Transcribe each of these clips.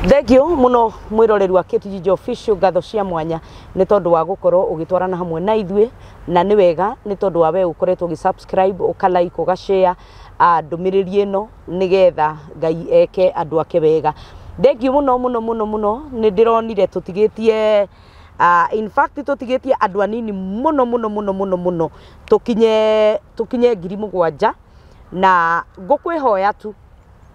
Thank you muno mwiroreri wa Kate Njijo Official, ngatho cia mwanya nĩ tondũ wa gũkorwo ũgĩtwarana hamwe na ithuĩ, na nĩ wega nĩ tondũ wa we ũkoretwo ũgĩ subscribe, ũka like, ũga share ndũmĩrĩri ĩno nĩgetha Ngai eke andũ ake wega. Thank you muno muno muno muno, nĩ ndĩronire tũtigĩtie in fact tũtigĩtie andũ anini muno muno muno muno muno tũkinye 7,000, na ngũkwĩhoya tu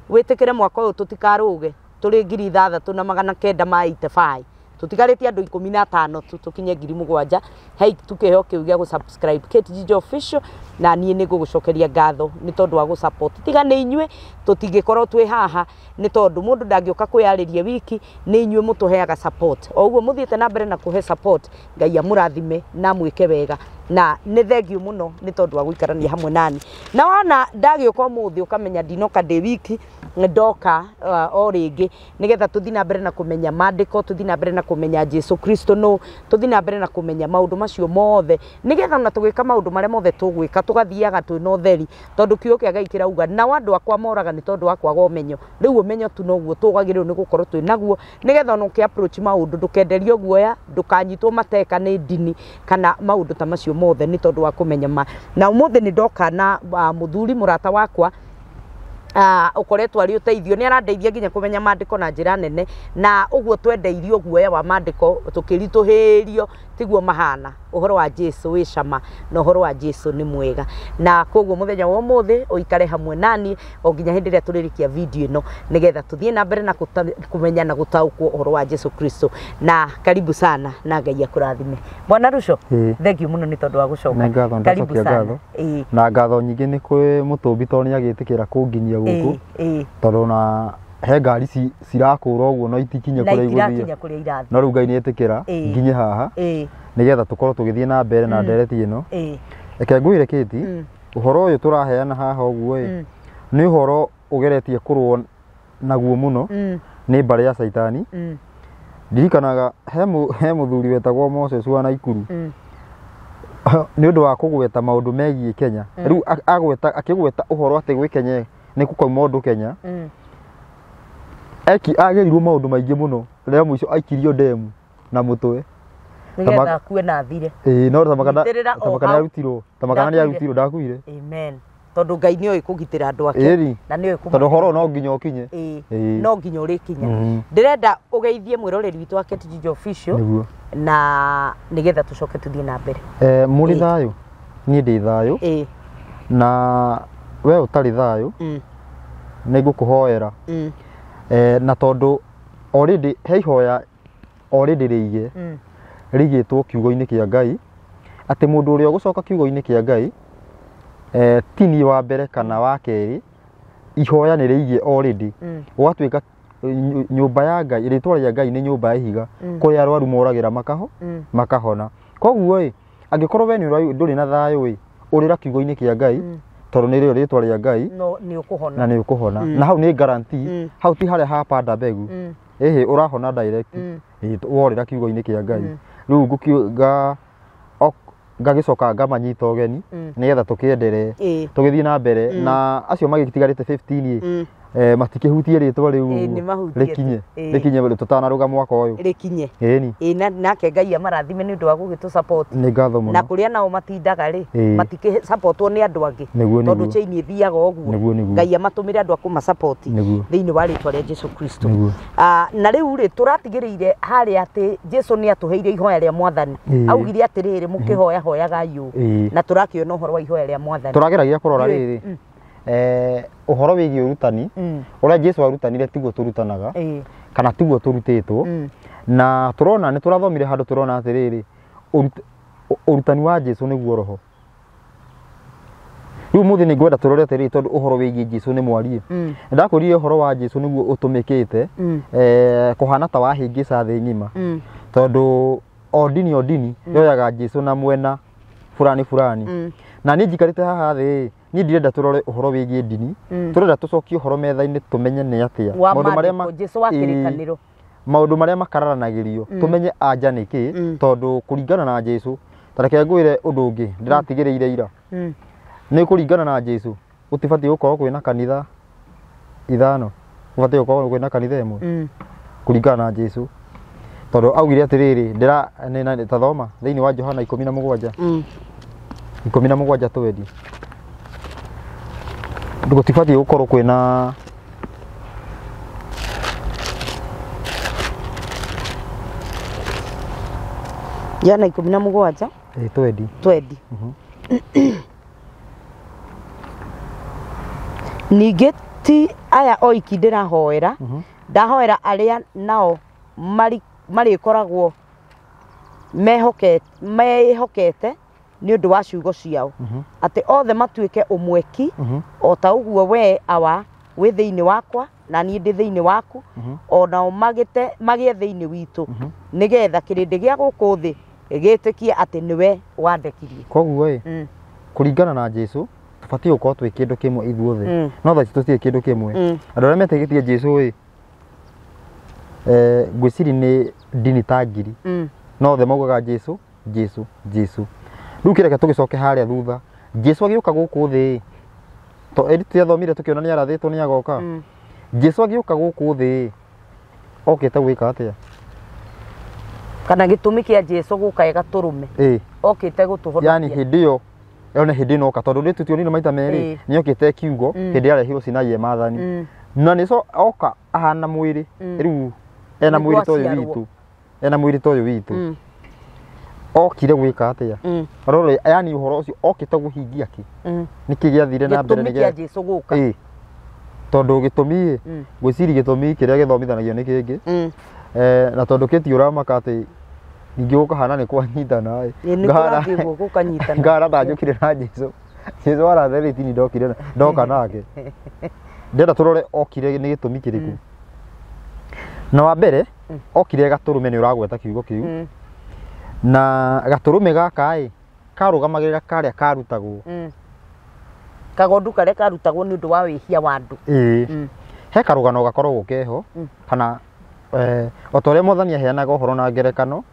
wĩtĩkĩre mwaka ũyũ tũtikarũge tũrĩ 6,985, tũtigarĩtie andũ 15 tu tũkinye 7,000. Hei tukĩheo kĩu gĩa gũ-subscribe Kate Njijo Official, na niĩ nĩ ngũgũcokeria ngatho nĩ tondũ wa gũ-support. Tiga nĩ inyuĩ tũtingĩkorwo twĩ haha, nĩ tondũ mũndũ ndangĩũka kwĩyarĩria wiki, nĩ inyuĩ mũtũheaga support. O ũguo mũthiĩte na mbere na kũhe support, Ngai amũrathime na amwĩke wega, na nĩ thengiũ mũno nĩ tondũ wa gũikarania hamwe nani. Na wona ndagĩũka ũmũthĩ ũkamenya ndinoka ndĩ wiki, ndoka o rĩngĩ nĩgetha tũthiĩ na mbere na kũmenya maandĩko, tũthiĩ na mbere na kũmenya Jesu Kristo nũ, tũthiĩ na mbere na kũmenya maũndũ macio mothe, nĩgetha ona tũgĩka maũndũ marĩa mothe tũgwĩka tũgathiaga twĩna ũtheri, tondũ kiugo kĩa Ngai kĩrauga nao andũ akwa moraga nĩ tondũ wa kwaga ũmenyo. Rĩu ũmenyo tu noguo tũgagĩrĩirwo nĩ gũkorwo twĩ naguo, nĩgetha ona ũkĩ approach maũndũ ndũkenderio guoya, ndũkanyitwo mateka nĩ ndini kana maũndũ ta macio mothe, nĩ tondũ wa kũmenya ma. Na ũmũthĩ nĩ ndoka na mũthuri mũrata wakwa ũkoretwo arĩ ũteithio, nĩ arandeithia nginya kũmenya maandĩko na njĩra nene, na ũguo twendeirio guoya wa maandĩko tũkĩritũhĩrio tiguo mahana. Ũhoro wa Jesu wĩ cama na ũhoro wa Jesu nĩ mwega, na koguo mũthenya wa ũmũthĩ ũikare hamwe nani o nginya hĩndĩ ĩrĩa tũrĩrĩkia video ĩno, nĩgetha tũthiĩ na mbere na kũmenya na gũtaũkwo ũhoro wa Jesu Kristo. Na karibu sana na Ngai akũrathime. Bwana Ruco, thank you mũno nĩ tondũ wa gũcoka. Nĩ ngatho, Karibu ndacokia sana. ngatho. Na ngatho nyingĩ nĩ kwĩ mũtũmbi tondũ nĩ agĩtĩkĩra kũnginyia gũkũ, tondũ na he ngari cirakũra ũguo no itikinye na kũrĩa igũthiĩ, itirakinya kũrĩa irathiĩ, no rĩu Ngai nĩ etĩkĩra nginye haha nĩgetha tũkorwo tũgĩthiĩ na mbere na ndereti ĩno. Reke ngwĩre Kate, ũhoro ũyũ tũraheana haha ũguo ĩ, nĩ ũhoro ũgeretie kũrũo naguo mũno nĩ mbarĩ ya Caitani. Ndirikanaga he mũthuri wetagwo Moses wa Naikuru, nĩ ũndũ wa kũgweta maũndũ megiĩ Kenya. Rĩu akĩgweta ũhoro atĩ gwĩ Kenya nĩ gũkauma ũndũ Kenya, eki agerirwo maũndũ maingĩ mũno, rĩa mũico aikirio ndemu na mũtwe nĩgetha akue na athire. Ĩĩ, no Nyitĩrĩra o tamaka hau. nĩarutirwo, tamaka nĩarutirwo, ndakuire. Amen. Tondũ Ngai nĩoĩ kũgitĩra andũ ake Ĩri. na nĩoĩ tondũ ũhoro ũyũ no nginya ũkinye. No nginya ũrĩkinya. Ndĩrenda ũgeithie mwĩroreri witũ wa Kate Njijo Official Nĩguo. na nĩgetha tũcoke tũthiĩ na mbere. Mũrĩ thayũ? Niĩ ndĩ thayũ. Na we ũtarĩ thayũ, nĩ ngũkũhoera. Na tondũ already he ihoya already rĩige rĩigĩtwo kiugo-inĩ kĩa Ngai, atĩ mũndũ ũrĩa ũgũcoka kiugo-inĩ kĩa Ngai, ti niĩ wa mbere kana wa kerĩ, ihoya nĩ rĩige already. Ũgatuĩka nyũmba ya Ngai, rĩtwa rĩa Ngai nĩ nyũmba ya ihiga, kũrĩa arwaru moragĩra makahona. Koguo ĩ, angĩkorwo we nĩ ndũrĩ na thayũ ĩ, ũrĩra kiugo-inĩ kĩa Ngai, tondũ nĩrĩo rĩtwa rĩa Ngai, no nĩ ũkũhona, na nĩ ũkũhona. Na hau nĩ guarantee, hau ti harĩa hapanda mbegu, ĩhĩ ũrahona direct, worĩra kiugo-inĩ kĩa Ngai. Rĩu ngagĩcoka ngamanyita ũgeni nĩgetha tũkĩenderee tũgĩthiĩ na mbere, na acio magĩtigarĩte 15 ĩ, matikĩhutie rĩtwa rĩu rĩkinye, rĩkinye tũtanarũga mwaka ũyũ, rĩkinye. Ĩni. Nake Ngai amarathime nĩ ũndũ wa gũgĩtũ support. Nĩ ngatho mũno. Na kũrĩa nao matindaga rĩ, matikĩ supportwo nĩ andũ angĩ, tondũ chain ĩthiaga ũguo. Ngai amatũmĩre andũ a kũma support thĩinĩ wa rĩtwa rĩa Jesu Kristo. Na rĩu rĩ, tũratigĩrĩire harĩa atĩ Jesu nĩ atũheire ihoya rĩa mwathani. Augire atĩrĩrĩ, mũkĩhoya hoyagai ũũ, na tũrakĩona ũhoro wa ihoya rĩa mwathani. Tũrageragia kũrora rĩrĩ, ũhoro wĩgiĩ ũrutani ũrĩa Jesu arutanire tiguo tũrutanaga, kana tiguo tũrutĩtwo. Na tũrona nĩ tũrathomire handũ tũrona atĩrĩrĩ, ũrutani wa Jesu nĩguo roho. Rĩu mũthĩ nĩ ngwenda tũrore atĩrĩrĩ, tondũ ũhoro wĩgiĩ Jesu nĩ mwarie. Ndakwĩrire ũhoro wa Jesu nĩguo ũtũmĩkĩte kũhana ta wahĩngĩca thĩ ng'ima, tondũ o ndini yoyaga Jesu na mwena fulani fulani. Na niĩ njikarĩte haha thĩ, niĩ ndirenda tũrore ũhoro wĩgiĩ ndini, tũrenda tũcokie ũhoro metha-inĩ tũmenye nĩ atĩa maũndũ marĩa Jesu wa kĩrĩkanĩro, maũndũ marĩa makararanagĩrio, tũmenye anja nĩ kĩ, tondũ kũringana na Jesu, ta reke ngwĩre ũndũ ũngĩ ndĩratigĩrĩire ira, nĩ kũringana na Jesu gũtibatiĩ gũkorwo kwĩna kanitha ithano, gũbatiĩ gũkorwo kwĩna kanitha ĩmwe. Kũringana na Jesu tondũ augire atĩrĩrĩ ndĩra nĩ tathoma thĩinĩ wa Johana 17 17 twendi gũtibatiĩ gũkorwo kwĩna Johana 17 twendi twendi. Ningĩ ti aya oiki ndĩrahoera, ndahoera arĩa nao marĩkoragwo mehokete nĩ ũndũ wa ciugo ciao, atĩ othe matuĩke ũmwe ki, o ta ũguo we Awa wĩ thĩinĩ wakwa na niĩ ndĩ thĩinĩ waku, o nao magĩe thĩinĩ witũ, nĩgetha kĩrĩndĩ gĩa gũkũ thĩ gĩtĩkie atĩ nĩwe wandekirie. Koguo ĩ kũringana na Jesu tũbatiĩ gũkorwo twĩ kĩndũ kĩmwe ithuothe, no thaa ici tũtirĩ kĩndũ kĩmwe. Andũ arĩa metĩkĩtie Jesu ĩ ngwĩciria nĩ ndini ta ngiri, no othe maugaga Jesu Jesu Jesu. Rĩu kĩreke tũgĩcoke harĩa thutha, Jesu agĩũka gũkũ thĩ to ĩri tũtiathomire tũkĩona nĩ arathĩtwo nĩ agoka. Jesu agĩũka gũkũ thĩ okĩte gwĩka atĩa? Kana gĩtũmi kĩa Jesu gũka ĩgatũrũme okĩte gũtũhonokia, yani hĩndĩ ĩyo yone hĩndĩ ĩno oka, tondũ nĩ tũtionire maita merĩ nĩ okĩte kiugo hĩndĩ yarehirwo Sinai maathani, na nĩ oka ahana mwĩrĩ rĩu ena mwĩrĩ ta ũyũ witũ, ena mwĩrĩ ta ũyũ witũ, okire gwĩka atĩa? Rora yani ũhoro ũcio okĩte kũhingia kĩ? Nĩkĩ gĩathire na mbere gĩtũmi kĩa Jesu gũka? Tondũ gĩtũmi ngwĩciria gĩtũmi kĩrĩa gĩthomithanagio nĩ kĩngĩ, na tondũ kĩti ũramaka atĩ ningĩ gũkahana nĩ kwanyitana ngahana ta njũkire na Jesu. Jesu aratherĩti ni ndokire ndoka nake. Ndĩrenda tũrore okire nĩ gĩtũmi kĩrĩkũ. Na wa mbere okire gatũrũme, nĩ ũragweta kiugo kĩu, na gatũrũme gaka ĩ karũgamagĩrĩra karĩa karutagwo, kagondu karĩa karutagwo nĩ ũndũ wa wĩhia wa andũ. He karũgano gakoragwo keho, kana o ta ũrĩa Mwathani aheanaga ũhoro na ngerekano,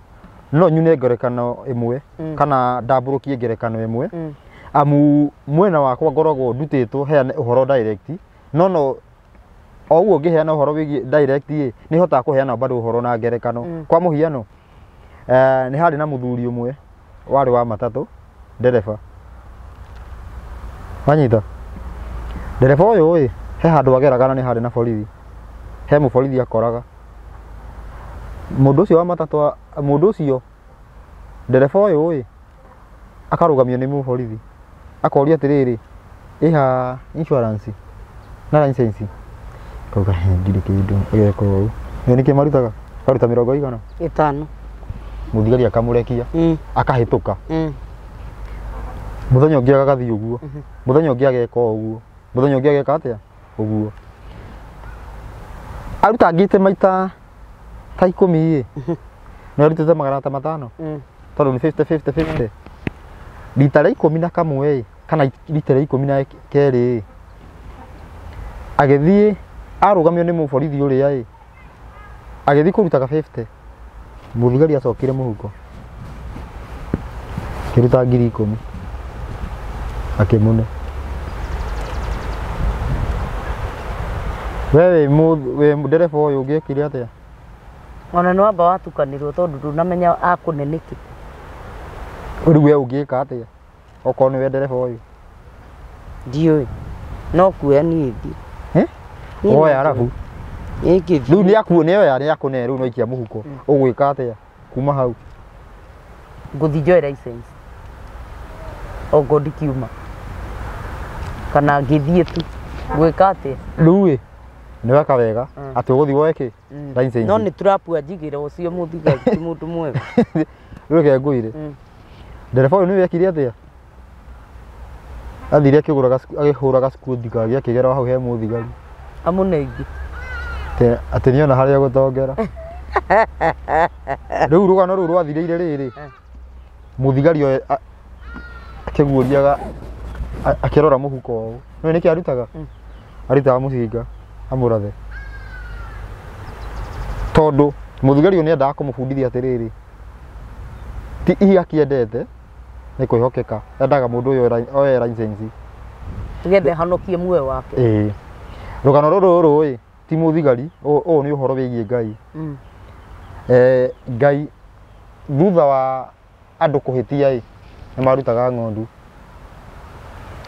no nyune ngerekano ĩmwe kana ndambũrũkie ngerekano ĩmwe, amu mwena wakwa ngoragwo ndutĩtwo heane ũhoro direct, no o ũguo ngĩheana ũhoro wĩgiĩ direct ĩ nĩ hotaga kũheana bado ũhoro na ngerekano. Kwa mũhiano nĩ harĩ na mũthuri ũmwe warĩ wa matatũ, ndereba. Wanyita ndereba ũyũ ĩ he handũ ageraga na nĩ harĩ na borithi, he mũborithi akoraga mũndũ ũcio wa matatũ, mũndũ ũcio ndereba ũyũ ĩ akarũgamio nĩ mũborithi, akoria atĩrĩrĩ, ĩha insurance na license? Kauga ndirĩ kĩndũ, ageka ũũ. Nĩ kĩ marutaga? Karuta 50. Mũthigari akamũrekia akahĩtũka. Mũthenya ũngĩ agathiĩ ũguo, mũthenya ũngĩ ageka ũguo, mũthenya ũngĩ ageka atĩa ũguo. Arutangĩte maita ta 10 ĩ nĩ arutĩte 500, tondũ nĩ 50 50 50. Rita rĩa 11 ĩ kana rita rĩa 12 ĩ agĩthiĩ arũgamio nĩ mũborithi ũrĩa ĩ agĩthiĩ kũrutaga 50, mũthigari acokire mũhuko akĩruta 10,000 akĩmũne. We wĩ ndereba ũyũ ũngĩekire atĩa? Ona nĩ wamba watukanĩrwo tondũ ndũnamenya akũne nĩkĩ. Rĩu we ũngĩka atĩa okorwo nĩwe ndereba ũyũ? Ndiũĩ, no kuoya niĩ thiĩ. Woya arabu rĩu nĩ akuo nĩ oya nĩ akũne rĩu no ikia mũhuko, ũgwĩka atĩa kuma hau? Ngũthiĩ njoe license okorwo ndikiuma, kana ngĩthiĩ tu ngwĩka atĩa? Rĩu ĩ nĩ weka wega atĩ ũgũthiĩ woe kĩ? License. No nĩ trap anjigĩra ũcio mũthigari ti mũndũ mwega. Rĩu reke ngwĩre, ndereba ũyũ nĩ wekire atĩa? Athire akĩgũra akĩhũra gacukuthi kangĩ akĩgera hau he mũthigari amũne ingĩ atĩ nĩona harĩa gũtongera. Rĩu rũgano rũu rwathirĩire rĩrĩ, mũthigari oe akĩguũriaga akĩrora mũhuko ũũ, nĩũĩ nĩkĩ arutaga? Arutaga mũcinga amũrathe, tondũ mũthigari ũyũ nĩendaga kũmũbundithia atĩrĩrĩ, ti ihi akĩendete nĩ kwĩhokeka, endaga mũndũ ũyũ oe license nĩgetha ahonokie muoyo wake. Rũgano rũrũ rũĩ Ti mũthigari, ũyũ nĩ ũhoro wĩgiĩ Ngai. Ngai thutha wa andũ kũhĩtia ĩ, nĩ marutaga ng'ondu,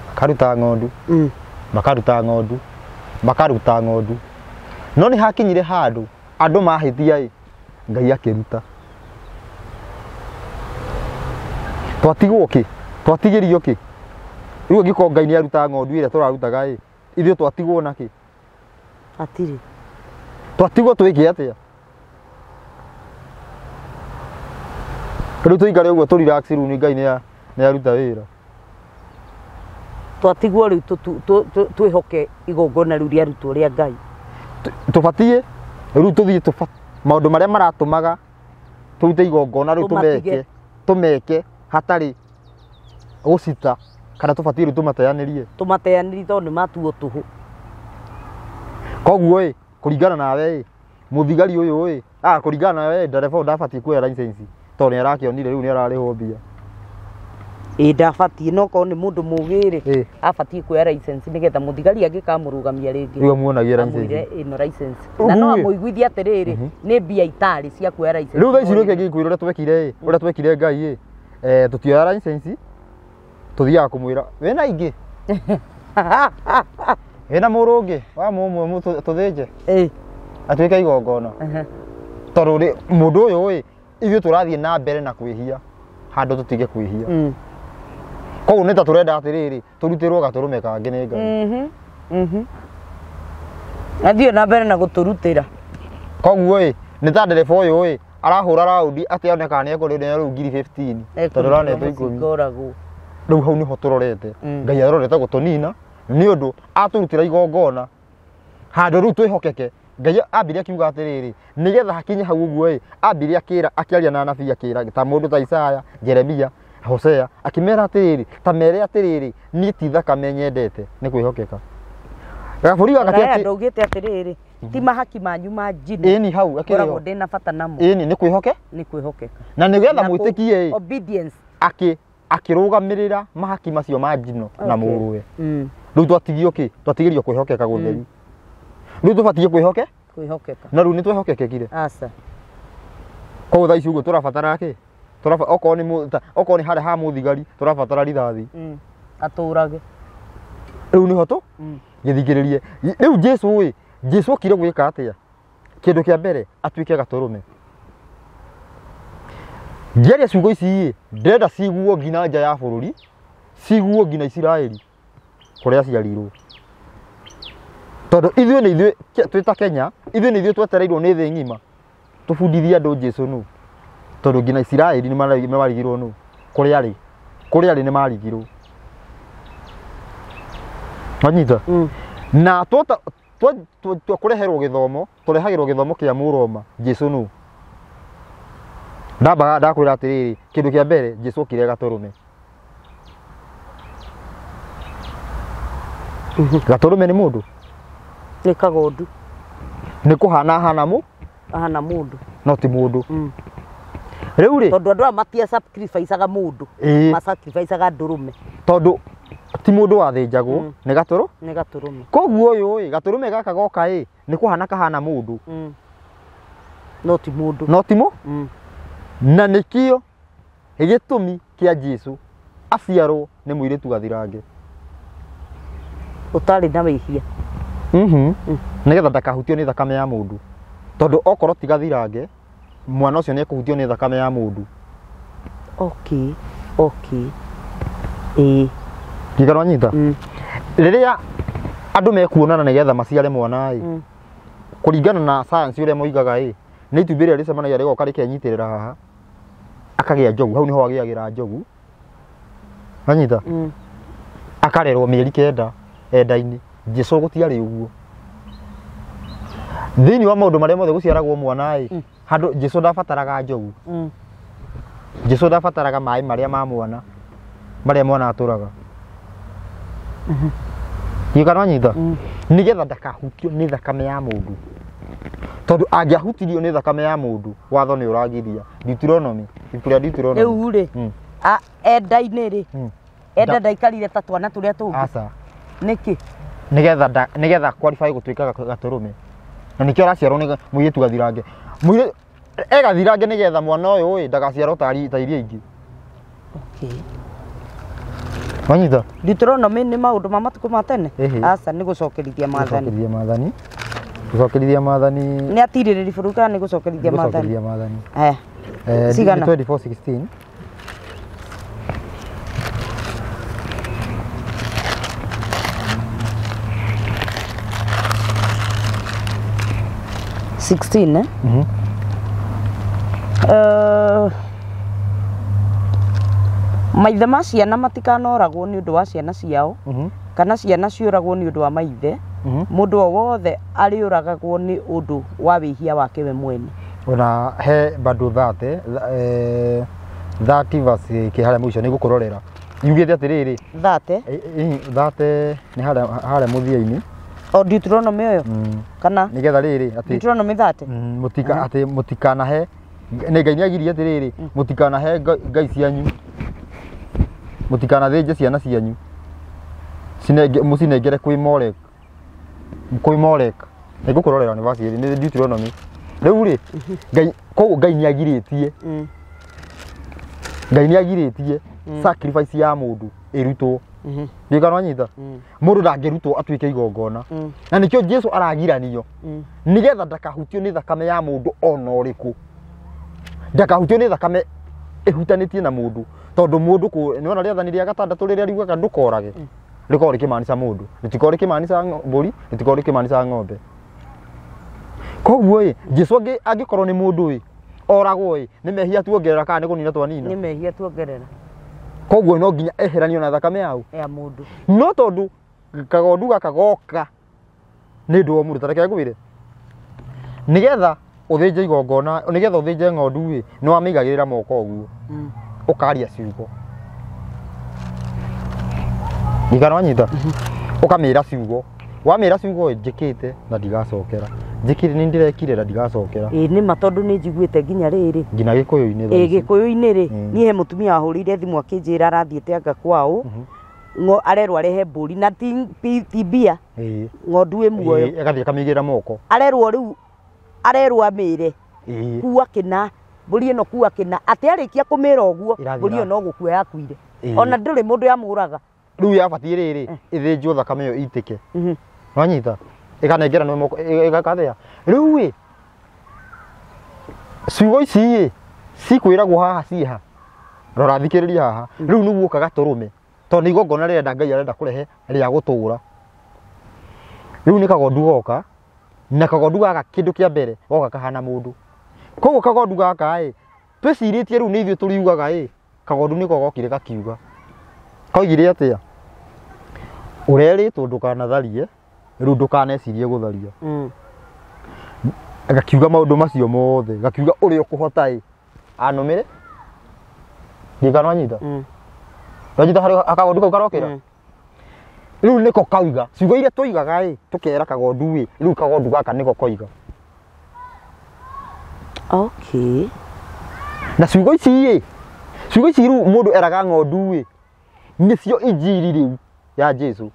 makaruta ng'ondu, makaruta ng'ondu, makaruta ng'ondu. No nĩ hakinyire handũ andũ mahĩtia ĩ, Ngai akĩruta. Twatigwo kĩ? Twatigĩrio kĩ? Rĩu angĩkorwo Ngai nĩ aruta ng'ondu ĩrĩa tũrarutaga ĩ, ithuĩ twatigwo na kĩ? Hatirĩ. Twatigwo twĩke atĩa? Rĩu tũikare ũguo tũ relax rĩu nĩ Ngai nĩ aruta wĩra. Twatigwo rĩu twĩhoke igongona rĩu rĩarutwo rĩa Ngai. Tũbatiĩ rĩu tũthiĩ maũndũ marĩa maratũmaga tũrute igongona rĩu tũmeke hatarĩ gũcita, kana tũbatiĩ rĩu tũmateanĩrie. Tũmateanĩrie tondũ nĩ matuo tũhũ. Koguo ĩ, kũringana nawe ĩ, mũthigari ũyũ ĩ, kũringana nawe ndereba ũyũ ndabatiĩ kuoya license tondũ nĩ arakĩonire rĩu nĩ ararĩhwo mbia. Ĩ ndabatiĩ, no korwo nĩ mũndũ mũgĩ rĩ, abatiĩ kuoya license nĩgetha mũthigari angĩkamũrũgamia rĩngĩ. Rĩu amuonagie license. Amwĩre ĩno license. Na no amũiguithie atĩrĩrĩ, nĩ mbia itarĩ cia kuoya license. Rĩu thaa ici rĩu ngĩkwĩra ũrĩa twekire ĩ, ũrĩa twekire Ngai ĩ, tũtioya license, tũthiaga kũmwĩra wĩna ingĩ. Wĩna mũrũ ũngĩ wa mũmwe tũthĩnje. Atuĩke igongona. Tondũ mũndũ ũyũ ĩ, ithuĩ tũrathiĩ na mbere na kwĩhia handũ tũtige kwĩhia. Koguo nĩ ta tũrenda atĩrĩrĩ, tũrutĩrwo gatũrũme kangĩ nĩ Ngai. Athiĩ na mbere na gũtũrutĩra. Koguo ĩ, nĩ ta ndereba ũyũ ĩ, arahũra raundi atĩ one kana nĩ ekũrĩo rĩu ngiri 15 tondũ ũranetwo 10. Rĩu hau nĩho tũrorete. Ngai arorete gũtũnina nĩ ũndũ atũrutĩra igongona handũ rĩu twĩhokeke. Ngai ambire akiuga atĩrĩrĩ, nĩgetha hakinye hau ũguo ĩ, ambire akĩra, akĩaria na anabii akĩra ta mũndũ ta Isaya, Jeremia, Hosea, akĩmera atĩrĩrĩ, ta mere atĩrĩrĩ, niĩ ti thakame nyendete nĩ kwĩhokeka. Gabũri gaka ti atĩ ndaugĩte atĩrĩrĩ, ti mahaki manyu ma njino. Ĩni hau akĩrĩ ho. Ndĩna bata namo. Ĩni nĩ kwĩhoke? Nĩ kwĩhokeka. Na nĩgetha mwĩtĩkie ĩ, obedience. Akĩrũgamĩrĩra mahaki macio ma njino na mũrũwe. Rĩu twatigio kĩ? Twatigĩrio kwĩhokeka gũtheri. Rĩu tũbatiĩ kwĩhoke? Kwĩhokeka. Na rĩu nĩ twĩhokekekire. Aca. Koguo thaa ici ũguo tũrabatara kĩ? Okorwo nĩ harĩa ha mũthigari tũrabatara rithathi. Atũrage. Rĩu nĩho tũ? Gĩthikĩrĩrie. Rĩu Jesũ ĩ, Jesũ okire gwĩka atĩa? Kĩndũ kĩa mbere atuĩke gatũrũme. Ngĩaria ciugo ici ĩ, ndĩrenda ciguo nginya nja ya bũrũri, ciguo nginya Isiraeli kũrĩa aciarirwo. Tondũ ithuĩ nĩ ithuĩ twĩ ta Kenya, ithuĩ nĩ ithuĩ twetereirwo nĩ thĩ ng'ima tũbundithie andũ Jesũ nũ. Tondũ nginya Isiraeli nĩ marigirwo nũ. Kũrĩa arĩ, kũrĩa arĩ nĩ marigirwo. Wanyita? Na twa kũreherwo gĩthomo, tũrehagĩrwo gĩthomo kĩa Mũroma, Jesũ nũ. Ndambaga ndakwĩra atĩrĩrĩ, kĩndũ kĩa mbere Jesũ okire gatũrũme. Gatũrũme nĩ mũndũ? Nĩ kagondu. Nĩ kũhana ahana mũ? Ahana mũndũ. No ti mũndũ. Rĩu rĩ, tondũ andũ aya matia sacrifice-aga mũndũ. Ma sacrifice-aga ndũrũme. Tondũ ti mũndũ wathĩnjagwo, nĩ gatũrũ? Nĩ gatũrũme. Koguo ũyũ ĩ, gatũrũme gaka goka ĩ, nĩ kũhana kahana mũndũ. No ti mũndũ. No ti mũ? Na nĩkĩo gĩtũmi kĩa Jesũ aciarwo nĩ mũirĩtu gathirange. Ũtarĩ na wĩhia. Nĩgetha ndakahutio nĩ thakame ya mũndũ. Tondũ okorwo ti gathirange, mwana ũcio nĩ ekũhutio nĩ thakame ya mũndũ. Okay. Okay. Ĩĩ. Ngĩkana wanyita? Rĩrĩa andũ mekuonana nĩgetha maciare mwana ĩ, kũringana na science ũrĩa moigaga ĩ, nĩ itumbĩ rĩrĩa rĩcemanagia rĩgoka rĩkenyitĩrĩra haha, akagĩa njogu, hau nĩho agĩagĩra njogu. Wanyita? Akarerwo mĩeri 9 enda-inĩ. Jesũ gũtiarĩ ũguo. Thĩinĩ wa maũndũ marĩa mothe gũciaragwo mwana ĩ, handũ Jesũ ndabataraga njogu. Jesũ ndabataraga maĩ marĩa ma mwana, marĩa mwana atũraga. Gĩkana wanyita? Nĩgetha ndakahutio nĩ thakame ya mũndũ. Tondũ angĩahutirio nĩ thakame ya mũndũ, watho nĩ ũragiria. Deuteronomy, ibuku rĩa Deuteronomy. Rĩu rĩ, enda-inĩ rĩ, enda ndaikarire ta twana tũrĩa tũngĩ. Aca. Nĩkĩ? Nĩgetha qualify gũtuĩka gatũrũme. Na nĩkĩo araciarwo nĩ mũirĩtu gathirange. Mũirĩtu egathirange nĩgetha mwana ũyũ ĩ ndagaciarwo ta iria ingĩ. Okay. Wanyita? Deuteronomy nĩ maũndũ ma matukũ ma tene? Aca nĩ gũcokerithia maathani. Gũcokerithia maathani. Gũcokerithia maathani. Nĩ atirĩrĩri bũrũri kana nĩ gũcokerithia maathani? Gũcokerithia maathani. Cigana? 24:16. Eh? Maithe ma ciana matikanoragwo nĩ ũndũ wa ciana ciao, kana ciana ciũragwo nĩ ũndũ wa maithe. Mũndũ o wothe arĩũragagwo nĩ ũndũ wa wĩhia wake we mwene. Ona he bado 30 30 verse kĩ harĩa mũico nĩ gũkũrorera. Yugĩte atĩrĩrĩ 30 30 nĩ harĩa mũthia-inĩ. O Deuteronomy ũyũ? Kana nĩgetha rĩrĩ atĩ Deuteronomy 30 mũtika atĩ mũtikanahe nĩ Ngai nĩagirie atĩrĩrĩ mũtikanahe ngai cianyu, mũtikanathĩnje ciana cianyu, mũcinengere kwĩ Molek, kwĩ Molek. Nĩ ngũkũrorera nĩ verse nĩ Deuteronomy. Rĩu rĩ Ngai koguo Ngai nĩagirĩtie Ngai nĩagirĩtie sacrifice ya mũndũ ĩrutwo. Nĩ kana wanyita? Mũndũ ndangĩrutwo atuĩke igongona. Na nĩkĩo Jesu aragiranio nĩgetha ndakahutio nĩ thakame ya mũndũ ona ũrĩkũ. Ndakahutio nĩ thakame ĩhutanĩtie na mũndũ tondũ mũndũ nĩwona rĩathani rĩa gatandatũ rĩrĩa riugaga ndũkorage rĩkoragwo rĩkĩmaanica mũndũ, rĩtikoragwo rĩkĩmaanica mbũri, rĩtikoragwo rĩkĩmaanica ng'ombe. Koguo ĩ Jesu angĩkorwo nĩ mũndũ ĩ oragwo ĩ nĩ mehia tuongerera kana nĩ kũnina twanina? Nĩ mehia tuongerera. Koguo no nginya eheranio na thakame yao ya mũndũ. No tondũ kagondu gaka goka nĩ ũndũ wa mũndũ, ta reke ngwĩre nĩgetha ũthĩnje igongona, nĩgetha ũthĩnje ng'ondu ĩ nĩ wamĩigagĩrĩra moko ũguo ũkaria ciugo. Ndigana wanyita? Ũkamĩra ciugo. Wamĩra ciugo ĩ njĩkĩte na ndigacokera. Njĩkire nĩ ndĩrekire na ndigacokera. Ĩ nĩ ma tondũ nĩ njiguĩte nginya rĩrĩ. Nginya gĩkũyũ-inĩ. Ĩ gĩkũyũ-inĩ rĩ, niĩ he mũtumia wahũrĩire thimũ akĩnjĩra arathiĩte anga kwao, arerwo arehe mbũri na ti mbia, ng'ondu ĩ muoyo. Agathiĩ akamĩigĩrĩra moko. Arerwo rĩu arerwo amĩre kua kĩna mbũri ĩno kua kĩna, atĩ arĩkia kũmĩra ũguo mbũri ĩyo no gũkua yakuire. Ona ndũrĩ mũndũ yamũraga. Rĩu yabatiĩ rĩrĩ ĩthĩnjwo thakame ĩyo ĩitĩke. Wanyita? Ĩkanengeranwo moko ĩgakathea. Rĩu ĩ ciugo ici ĩ cikwĩragwo haha ciĩha. Rora thikĩrĩria haha. Rĩu nĩguo ũka gatũrũme tondũ nĩ igongona rĩrenda Ngai arenda kũrehe rĩa gũtũra. Rĩu nĩ kagondu goka na kagondu gaka kĩndũ kĩa mbere goka kahana mũndũ. Koguo kagondu gaka ĩ twĩcirĩtie rĩu nĩ ithuĩ tũriugaga ĩ kagondu nĩko gokire gakiuga. Koigire atĩa? Ũrerĩtwo ndũkanatharie, rĩu ndũkanecirie gũtharia. Gakiuga maũndũ macio mothe, gakiuga ũrĩa ũkũhota ĩ anũmĩre. Ndigana wanyita? Wanyita harĩa kagondu kau karokĩra? Rĩu nĩko kauga, ciugo iria tũigaga ĩ tũkera kagondu ĩ, rĩu kagondu gaka nĩko koiga. Okay. Na ciugo ici ĩ, ciugo ici rĩu mũndũ eraga ng'ondu ĩ nĩcio injiri rĩu ya Jesu.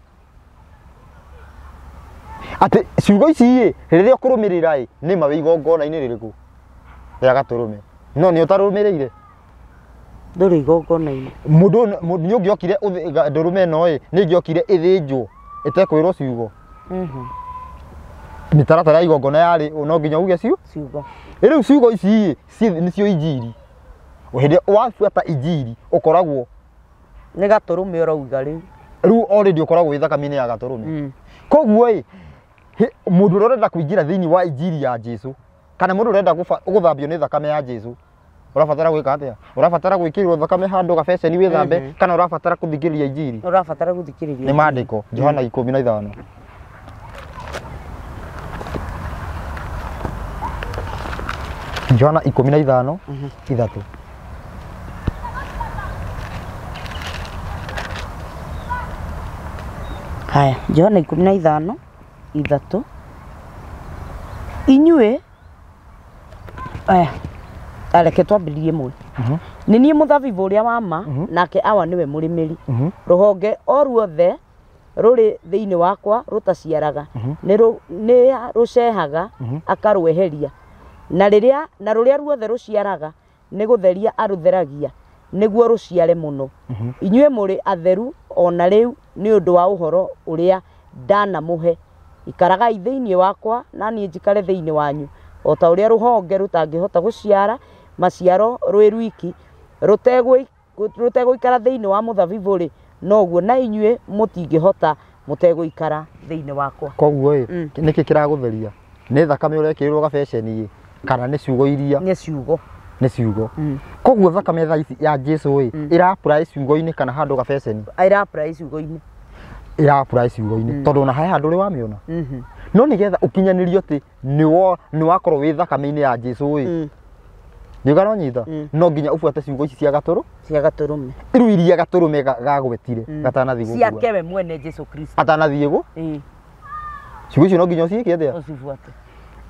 Atĩ ciugo ici ĩ rĩrĩa ũkũrũmĩrĩra ĩ nĩ ma wĩ igongona-inĩ rĩrĩkũ rĩa gatũrũme, no nĩ ũtarũmĩrĩire. Ndũrĩ igongona-inĩ. Mũndũ nĩ ũngĩokire ndũrũme ĩno ĩ nĩ ĩngĩokire ĩthĩnjwo ĩtekwĩrwo ciugo. Mĩtaratara ya igongona yarĩ no nginya uge ciugo. Rĩu ciugo ici ĩ nĩcio injiri. Hĩndĩ wabuata injiri ũkoragwo nĩ gatũrũme ũrauga rĩu. Rĩu already ũkoragwo wĩ thakame-inĩ ya gatũrũme. Koguo ĩ mũndũ ũrĩa ũrenda kũingĩra thĩinĩ wa injiri ya Jesu kana mũndũ ũrenda gũthambio nĩ thakame ya Jesu ũrabatara gwĩka atĩa? Ũrabatara gwĩkĩrĩrwo thakame handũ gabeceni wĩthambe kana ũrabatara kũthikĩrĩria injiri? Ũrabatara gũthikĩrĩria. Nĩ maandĩko Johana 15. Johana 15 3. Haya, Johana 15 3. Inyuĩ aya areke twambĩrĩrie mwe. Nĩ niĩ mũthabibũ ũrĩa wa ma, nake awa nĩwe mũrĩmĩri. Rũhonge o ruothe rũrĩ thĩinĩ wakwa rũtaciaraga nĩ rũcehaga akarweheria, na rũrĩa ruothe rũciaraga nĩ gũtheria arũtheragia nĩguo rũciare mũno. Inyuĩ mũrĩ atheru o na rĩu nĩ ũndũ wa ũhoro ũrĩa ndanamũhe. Ikaragai thĩinĩ wakwa na niĩ njikare thĩinĩ wanyu. O ta ũrĩa rũhonge rũtangĩhota gũciara maciaro rwĩ rwiki rũtegũikara thĩinĩ wa mũthabibũ rĩ, noguo na inyuĩ mũtingĩhota mũtegũikara thĩinĩ wakwa. Koguo ĩ nĩkĩ kĩragũtheria? Nĩ thakame ũrekĩrĩrwo gabeceni kana nĩ ciugo iria? Nĩ ciugo. Nĩ ciugo. Koguo thakame thaa ici ya Jesu ĩ ĩra-apply ciugo-inĩ kana handũ gabeceni? Ĩra-apply ciugo-inĩ. Ĩra-apply ciugo-inĩ tondũ ona he handũ ũrĩ wamĩona. No nĩgetha ũkinyanĩrio atĩ nĩ wakorwo wĩ thakame-inĩ ya Jesu ĩ, nĩ ũnyita no nginya ũbuate ciugo ici cia gatũrũ, cia gatũrũme, rĩu iria gatũrũme gagwetire gatanathiĩ gũkua, ciake we mwene Jesu Kristo atanathiĩ gũ ciugo icio no nginya ũciĩke atĩa? Ũcibuate.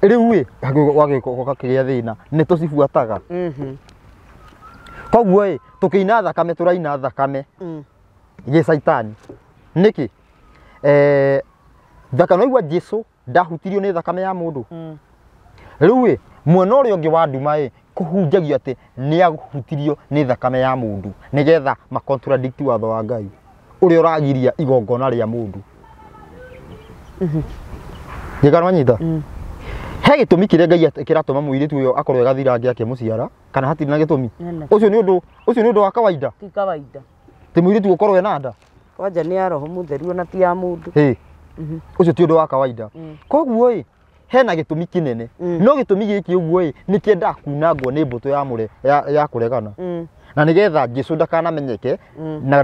Rĩu ĩ gwagĩka thĩna nĩ tũcibuataga. Koguo ĩ tũkĩina thakame tũraina thakame gĩcaitani. Nĩkĩ? Thakame igua Jesu ndahutirio nĩ thakame ya mũndũ. Rĩu ĩ mwena ũrĩa ũngĩ wa nduma ĩ kũhunjagio atĩ nĩ ahutirio nĩ thakame ya mũndũ nĩgetha ma contradict watho wa Ngai ũrĩa ũragiria igongona rĩa mũndũ. Nĩkarwanyita? He gĩtũmi kĩrĩa Ngai kĩratũma mũirĩtu ũyũ akorwo gathirange akĩmũciara kana hatirĩ na gĩtũmi? Ũcio nĩ ũndũ, ũcio nĩ ũndũ wa kawaida. Ti kawaida. Ti mũirĩtu gũkorwo ena nda. Kwanja nĩ ya Roho Mũtheru ona ti ya mũndũ. Ũcio ti ũndũ wa kawaida. Koguo ĩ hena gĩtũmi kĩnene. No gĩtũmi gĩkĩ ũguo ĩ nĩ kĩendaga kunangwo nĩ mbũtũ ya mũre ya kũregana. Na nĩgetha Jesu ndakanamenyeke na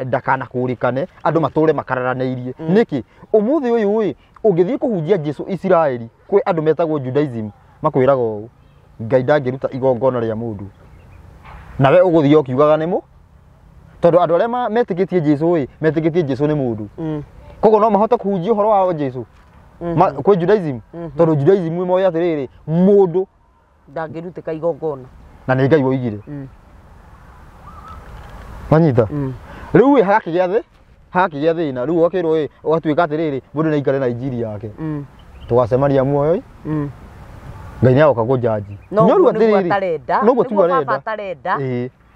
ndakanakũrĩkane andũ matũre makararanĩirie. Nĩkĩ? Ũmũthĩ ũyũ ĩ ũngĩthiĩ kũhunjia Jesu Isiraeli kwĩ andũ metagwo Judaism makwĩraga ũũ, Ngai ndangĩruta igongona rĩa mũndũ. Nawe ũgũthiĩ ũkiugaga nĩ mũ? Tondũ andũ arĩa metĩkĩtie Jesu ĩ metĩkĩtie Jesu nĩ mũndũ. Koguo no mahote kũhunjia ũhoro wa Jesu kwĩ Judaism, tondũ Judaism moĩ atĩrĩrĩ mũndũ ndangĩrutĩka igongona na nĩ Ngai woigire. Wanyita? Rĩu ĩ hakĩgĩa thĩna, rĩu ũgakĩrwo ĩ ũgatuĩka atĩrĩrĩ mũndũ nĩ aikare na injiri yake. Tũgacemania muoyo ĩ Ngai nĩ agoka kũnjanji. No rĩu atĩrĩrĩ noguo tu arenda.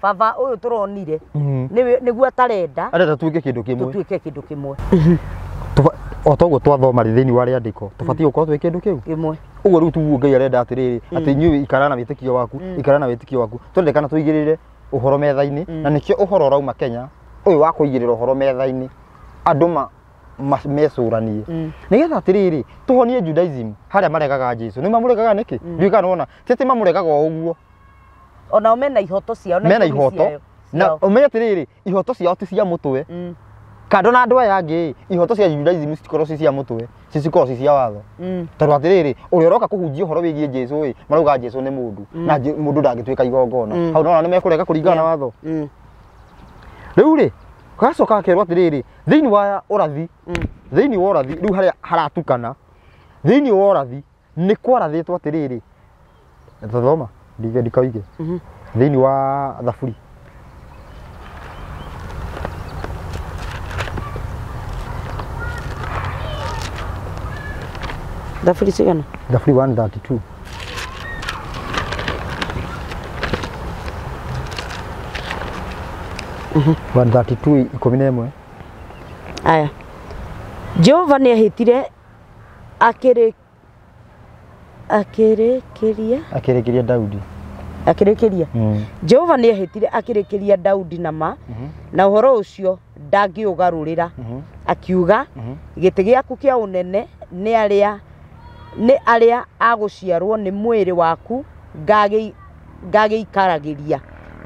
Baba ũyũ tũronire nĩguo atarenda. Arenda tuĩke kĩndũ kĩmwe. Tuĩke kĩndũ kĩmwe. O toguo twathoma rĩ thĩinĩ wa rĩandĩko tũbatiĩ gũkorwo twĩ kĩndũ kĩu kĩmwe. Ũguo rĩu tuguo Ngai arenda atĩrĩrĩ atĩ inyuĩ ikara na wĩtĩkio waku, ikara na wĩtĩkio waku. Tũrendekana tũigĩrĩre ũhoro metha-inĩ, na nĩkĩo ũhoro ũrauma Kenya ũyũ wa kũigĩrĩra ũhoro metha-inĩ andũ mecũranie nĩgetha atĩrĩrĩ tũhonie Judaism harĩa maregaga Jesu. Nĩ mamũregaga nĩkĩ? Ndiũĩ kana wona ti atĩ mamũregaga o ũguo, onao mena ihoto ciao, mena ihoto na ũmenye atĩrĩrĩ ihoto ciao ti cia mũtwe. Kando na andũ aya angĩ ihoto cia Judaism citikorwo ci cia mũtwe, cikorwo ci cia watho. Tondũ atĩrĩrĩ ũrĩa ũroka kũhunjia ũhoro wĩgiĩ Jesu ĩ marauga Jesu nĩ mũndũ na mũndũ ndangĩtuĩka igongona. Hau nona nĩ mekũrega kũringana na watho. Rĩu rĩ gacoka gakerwo atĩrĩrĩ thĩinĩ wa ũrathi, thĩinĩ wa ũrathi rĩu harĩa haratukana, thĩinĩ wa ũrathi nĩ kwarathĩtwo atĩrĩrĩ, thoma ndikaige thĩinĩ wa Thaburi Thaburi cigana? Thaburi 132. 132:11. Aya. Jehova nĩ ahĩtire akĩrĩkĩria akĩrĩkĩria Daudi. Akĩrĩkĩria. Jehova nĩ ahĩtire akĩrĩkĩria Daudi na ma, na ũhoro ũcio ndangĩũgarũrĩra. Akiuga gĩtĩ gĩaku kĩa ũnene nĩ arĩa agũciarwo nĩ mwĩrĩ waku ngagĩikaragĩria.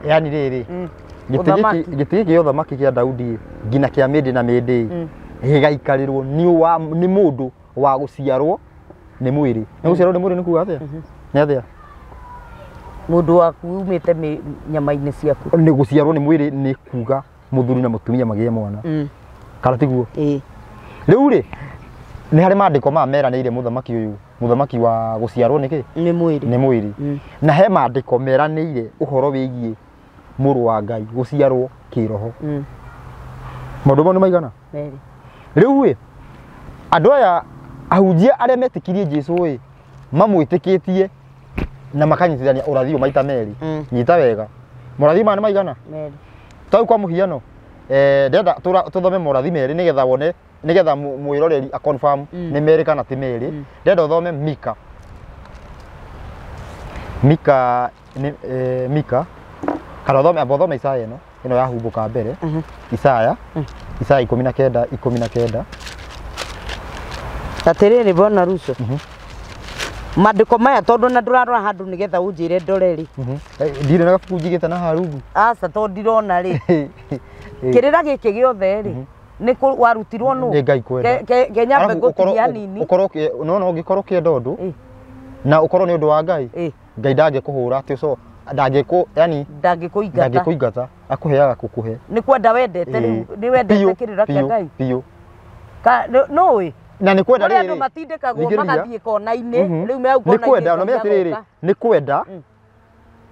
Yani rĩrĩ gĩtĩ gĩkĩ gĩa ũthamaki kĩa Daudi nginya kĩa mĩndĩ na mĩndĩ gĩgaikarĩrwo nĩ mũndũ wa gũciarwo nĩ mwĩrĩ. Nĩ gũciarwo nĩ mwĩrĩ nĩ kuga atĩa? Nĩ atĩa? Mũndũ waku umĩte nyama-inĩ ciaku. Nĩ gũciarwo nĩ mwĩrĩ nĩ kuga mũthuri na mũtumia magĩe mwana. Kana tiguo? Rĩu rĩ nĩ harĩ maandĩko ma meranĩire mũthamaki ũyũ, mũthamaki wa gũciarwo nĩ kĩ? Nĩ mwĩrĩ. Nĩ mwĩrĩ. Na he maandĩko meranĩire ũhoro wĩgiĩ mũrũ wa Ngai gũciarwo kĩroho. Maũndũ mau nĩ maigana? Merĩ. Rĩu ĩ andũ aya ahunjia arĩa metĩkirie Jesũ ĩ mamwĩtĩkĩtie na makanyitithania ũrathi ũyũ maita merĩ. Nyita wega. Morathi maya nĩ maigana? Merĩ. Tau kwa mũhiano ndĩrenda tũthome morathi merĩ nĩgetha wone nĩgetha mwĩroreri a confirm nĩ merĩ kana ti merĩ. Ndĩrenda ũthome Mika. Mika nĩ Mika kana ũthome amba ũthome Isaya ĩno ĩno yahumbũka mbere. Isaya Isaya 19 19. Atĩrĩrĩ bwana Ruco. Mandĩko maya tondũ na ndũrarora handũ nĩgetha ũnjĩre ndore rĩ. Ndirĩ na gabuku njigĩte na harungu. Aca tondũ ndirona rĩ. Kĩrĩra gĩkĩ gĩothe rĩ nĩ warutirwo nũ? Nĩ Ngai kwenda. Kenya ngũtinia hanini. Ũkorwo no no ũngĩkorwo ũkĩenda ũndũ na ũkorwo nĩ ũndũ wa Ngai. Ngai ndangĩkũhũra atĩ ũco ndangĩkũ yani ndangĩkũingata. Ndangĩkũingata akũheaga kũkũhe. Nĩ kwenda wendete rĩu nĩ wendete kĩrĩra kĩa Ngai. Biũ. Ka nũĩ? Na nĩ kwenda rĩrĩ. Andũ matindĩkagwo magathiĩ kona-inĩ rĩu me hau kona-inĩ. Nĩ kwenda na ũmenye atĩrĩrĩ nĩ kwenda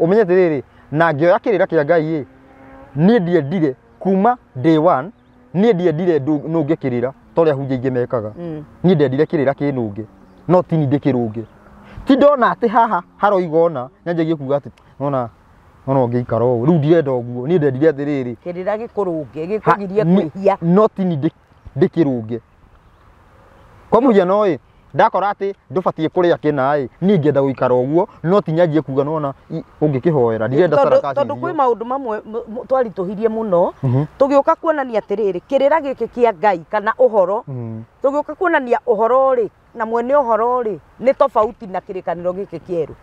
ũmenye atĩrĩrĩ na ngĩoya kĩrĩra kĩa Ngai ĩ niĩ ndiendire kuma day one niĩ ndiendire nũnge kĩrĩra ta ũrĩa ahunjia aingĩ mekaga. Niĩ ndendire kĩrĩra kĩnũnge no ti niĩ ndĩkĩrũnge. Ti ndona atĩ haha haroiga ũna nyanjagie kuga atĩ nona nona ũngĩikara ũũ rĩu ndirenda ũguo niĩ ndendire atĩrĩrĩ kĩrĩra gĩkũrũnge gĩkũgirie kwĩhia no ti niĩ ndĩkĩrũnge. Kwa mũhiano ĩ ndakora atĩ ndũbatiĩ kũrĩa kĩna ĩ niĩ ngĩenda gũikara ũguo no ti nyanjie kuga nona ũngĩkĩhoera ndirenda saraka. Tondũ kwĩ maũndũ mamwe twaritũhirie mũno tũgĩũka kuonania atĩrĩrĩ kĩrĩra gĩkĩ kĩa Ngai kana ũhoro tũgĩũka kuonania ũhoro rĩ na mwene ũhoro rĩ nĩ tofauti na kĩrĩkanĩro gĩkĩ kĩerũ.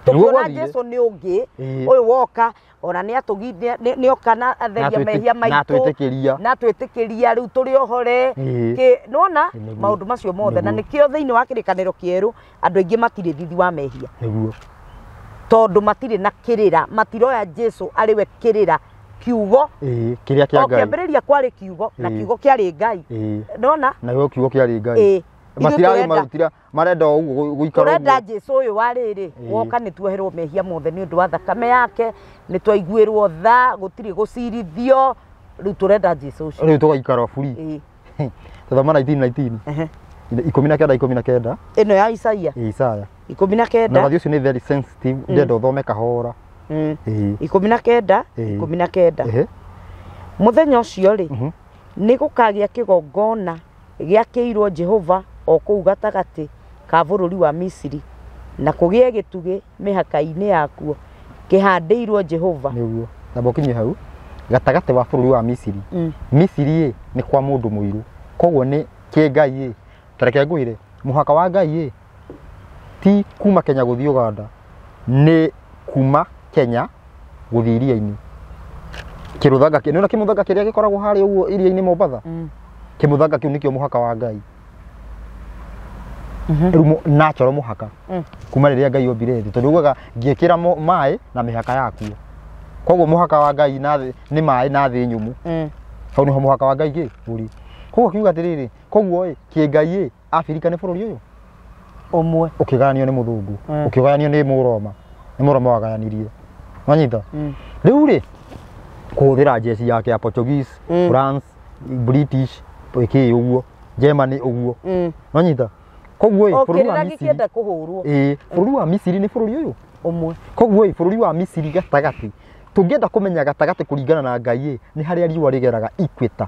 Tũkĩona Jesũ nĩ ũngĩ ũyũ woka ona nĩ atũgithia nĩ oka na atheria mehia maitũ na twĩtĩkĩria rĩu tũrĩ ohore nĩwona maũndũ macio mothe na nĩkĩo thĩinĩ wa kĩrĩkanĩro kĩerũ andũ aingĩ matirĩ thithi wa mehia nĩguo tondũ matirĩ na kĩrĩra matiroya Jesũ arĩ we kĩrĩra kiugo kĩrĩa kĩa Ngai. Kĩambĩrĩria kwarĩ kiugo na kiugo kĩarĩ Ngai nĩwona na gĩo kiugo kĩarĩ Ngai matirarĩ marutira marenda ũguo gũikara ũguo tũrenda Jesũ ũyũ wa rĩrĩ woka nĩ tuoherwo mehia mothe nĩ ũndũ wa thakame yake nĩ twaiguĩrwo tha gũtirĩ gũcirithio rĩu tũrenda Jesũ ũcio rĩu tũgaikara free. Tũthoma 19 19 19 19 ĩno ya Isaia Isaia 19 na ũrathi ũcio nĩ very sensitive ndĩrenda ũthome kahora 19 19 mũthenya ũcio rĩ nĩ gũkagĩa kĩgongona gĩakĩirwo Jehova o kũu gatagatĩ ka bũrũri wa Misiri na kũgĩe gĩtugĩ mĩhaka-inĩ yakuo kĩhandĩirwo Jehova. Nĩguo tamba ũkinye hau gatagatĩ wa bũrũri wa Misiri. Misiri ĩ nĩ kwa mũndũ mũirũ koguo nĩ kĩ Ngai ĩ ta reke ngwĩre mũhaka wa Ngai ĩ ti kuma Kenya gũthiĩ Uganda nĩ kuma Kenya gũthiĩ iria-inĩ. Kĩrũthanga nĩwona kĩmũthanga kĩrĩa gĩkoragwo harĩa ũguo iria-inĩ Mombatha kĩmũthanga kĩu nĩkĩo mũhaka wa Ngai. Rĩu natural mũhaka kuma rĩrĩa Ngai ombire thĩ tondũ ugaga ngĩkĩra maĩ na mĩhaka yakuo koguo mũhaka wa Ngai na thĩ nĩ maĩ na thĩ nyũmũ hau nĩho mũhaka wa Ngai kĩ ũrĩ. Koguo kiuga atĩrĩrĩ koguo ĩ kĩ Ngai ĩ Afrika nĩ bũrũri ũyũ ũmwe ũkĩgayanio nĩ mũthũngũ ũkĩgayanio nĩ mũroma nĩ mũroma wagayanirie wanyita. Rĩu rĩ kũhũthĩra jeshi yake ya Portuguese France British ĩkĩ ũguo Germany ũguo wanyita. Koguo ĩ bũrũri wa Misiri kĩenda kũhũrwo bũrũri wa Misiri nĩ bũrũri ũyũ ũmwe. Koguo ĩ bũrũri wa Misiri gatagatĩ tũngĩenda kũmenya gatagatĩ kũringana na Ngai ĩ nĩ harĩa riũa rĩgeraga equator.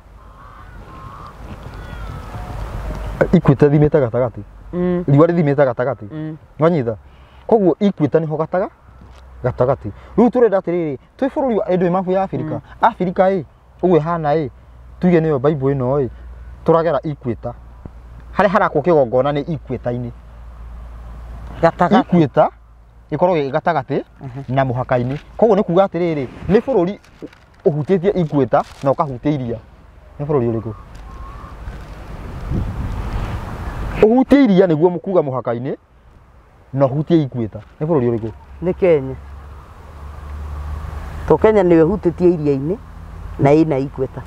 Equator thimĩte gatagatĩ riũa rĩthimĩte gatagatĩ wanyita. Koguo equator nĩho gatagatĩ. Rĩu tũrenda atĩrĩrĩ twĩ bũrũri wa ĩndũ mabu ya Afrika Afrika ĩ ũguo ĩhana ĩ tuge nĩyo Bible ĩno ĩ tũragera equator harĩa harakwo kĩgongona nĩ equator-inĩ gatagatĩ equator ĩkoragwo ĩ gatagatĩ na mũhaka-inĩ. Koguo nĩ kuga atĩrĩrĩ nĩ bũrũri ũhutĩtie equator na ũkahutia iria. Nĩ bũrũri ũrĩkũ ũhutie iria nĩguo kuga mũhaka-inĩ na ũhutie equator nĩ bũrũri ũrĩkũ? Nĩ Kenya. To Kenya nĩyo ĩhutĩtie iria-inĩ na ĩna equator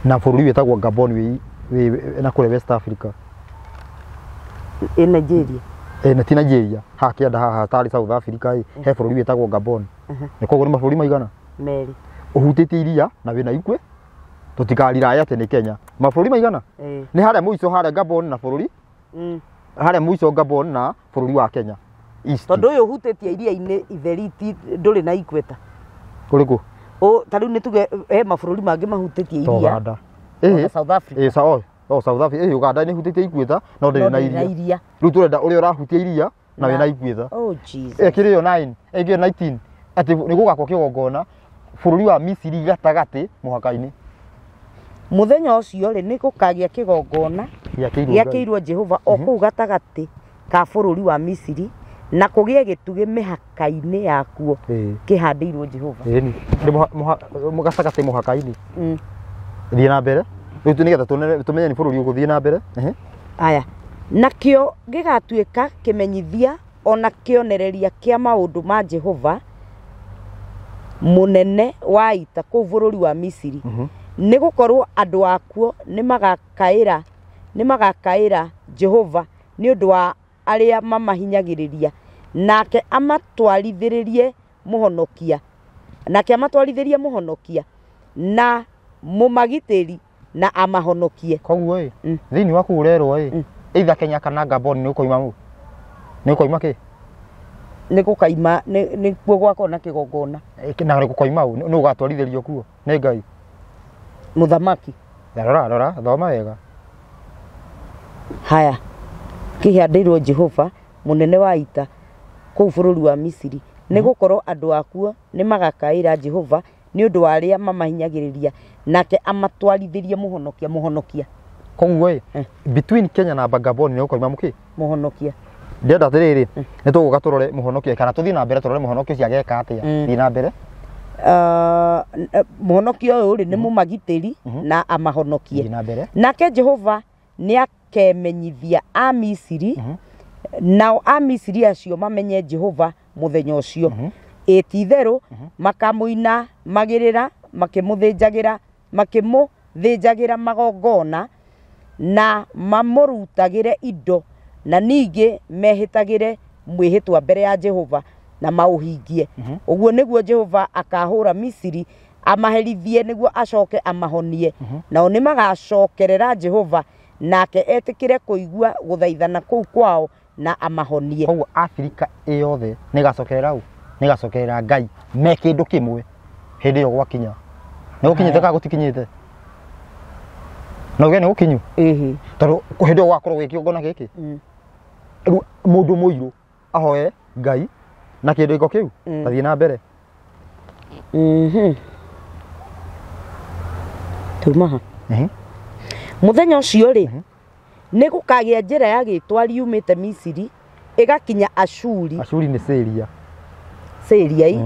na bũrũri wĩtagwo Gabon wĩ na kũrĩa West Africa ĩ Nigeria na ti Nigeria haha kĩanda haha tarĩ South Africa ĩ he bũrũri wĩtagwo Gabon. Nĩ koguo nĩ mabũrũri maigana merĩ ũhutĩtie iria na wĩna Tũtikarirae atĩ nĩ Kenya. Mabũrũri maigana? Nĩ harĩa mũico harĩa Gabon na bũrũri? Harĩa mũico Gabon na bũrũri wa Kenya. East. Tondũ ũyũ ũhutĩtie iria-inĩ itheri ti ndũrĩ na equator. Kũrĩkũ? Ta rĩu nĩ tuge he mabũrũri mangĩ mahutĩtie iria. Uganda. South Africa. South Africa. Uganda nĩ ĩhutĩtie equator no ndĩrĩ na iria. Rĩu tũrenda ũrĩa ũrahutia iria na wĩna equator. Oh Jesus. Ĩkĩrĩ yo 9, ĩkĩrĩ 19. Atĩ nĩ gũgakwo kĩgongona bũrũri wa Misiri gatagatĩ mũhaka-inĩ. Mũthenya ũcio rĩ nĩ gũkagĩa kĩgongona gĩakĩirwo Jehova o kũu gatagatĩ ka bũrũri wa Misiri na kũgĩe gĩtugĩ mĩhaka-inĩ yakuo kĩhandĩirwo Jehova. Ĩni nĩ gatagatĩ mũhaka-inĩ. Thiĩ na mbere. Rĩu nĩgetha tũmenye nĩ bũrũri ũgũthiĩ na mbere. Aya. Nakĩo gĩgatuĩka kĩmenyithia ona kĩonereria kĩa maũndũ ma Jehova mũnene wa ita kũu bũrũri wa Misiri. Nĩ gũkorwo andũ akuo nĩ magakaĩra Jehova nĩ ũndũ wa arĩa mamahinyagĩrĩria, nake amatwarithĩrie mũhonokia, na mũmagitĩri na amahonokie. Koguo ĩ thĩinĩ waku ũrerwo ĩ either Kenya kana Gabon nĩ ũkoima mu? Nĩ ũkoima kĩ? Nĩ gũkaima nĩkuo gwakorwo na kĩgongona. Na nĩ gũkoima ũ? Nĩ ũgatwarithĩrio kuo nĩ Ngai? Mũthamaki. Rora rora thoma wega. Haya. Kĩhandĩirwo Jehova mũnene wa ita kũu bũrũri wa Misiri, nĩ gũkorwo andũ akuo nĩ magakaĩra Jehova nĩ ũndũ wa arĩa mamahinyagĩrĩria, nake amatwarithĩrie mũhonokia. Koguo ĩ between Kenya na Gabon nĩ ũkoima mũkĩ? Mũhonokia. Ndĩrenda atĩrĩrĩ, nĩ tũgũka tũrore mũhonokia kana tũthiĩ na mbere tũrore mũhonokia ũcio ageka atĩa. Thiĩ na mbere. Mũhonokia ũyũ rĩ nĩ mũmagitĩri na amahonokie. Thiĩ na mbere. Nake Jehova nĩ akemenyithia a Misiri, nao a Misiri acio mamenye Jehova mũthenya ũcio. Ĩ ti-itherũ makamũinamagĩrĩra makĩmũthĩnjagĩra magongona na mamũrutagĩre indo, na ningĩ mehĩtagĩre mwĩhĩtwa mbere ya Jehova na maũhingie. Ũguo nĩguo Jehova akahũra Misiri amaherithie nĩguo acoke amahonie. Nao nĩ magacokerera Jehova nake etĩkĩre kũigua gũthaithana kũu kwao na amahonie. Koguo Afrika ĩyothe nĩ ĩgacokerera ũ? Nĩ ĩgacokerera Ngai me kĩndũ kĩmwe hĩndĩ ĩyo gwakinya. Nĩ gũkinyĩte kana gũtikinyĩte? Na uge nĩ gũkinyu? Ĩhĩ. Tondũ hĩndĩ ĩyo gwakorwo gwĩ kĩgongona gĩkĩ. Rĩu mũndũ mũirũ ahoe Ngai na kĩndũ gĩko kĩu. Tathiĩ na mbere. Tuma ha. Mũthenya ũcio rĩ nĩ gũkagĩa njĩra ya gĩtwari yumĩte Misiri ĩgakinya Ashuri. Ashuri nĩ Syria. Syria i.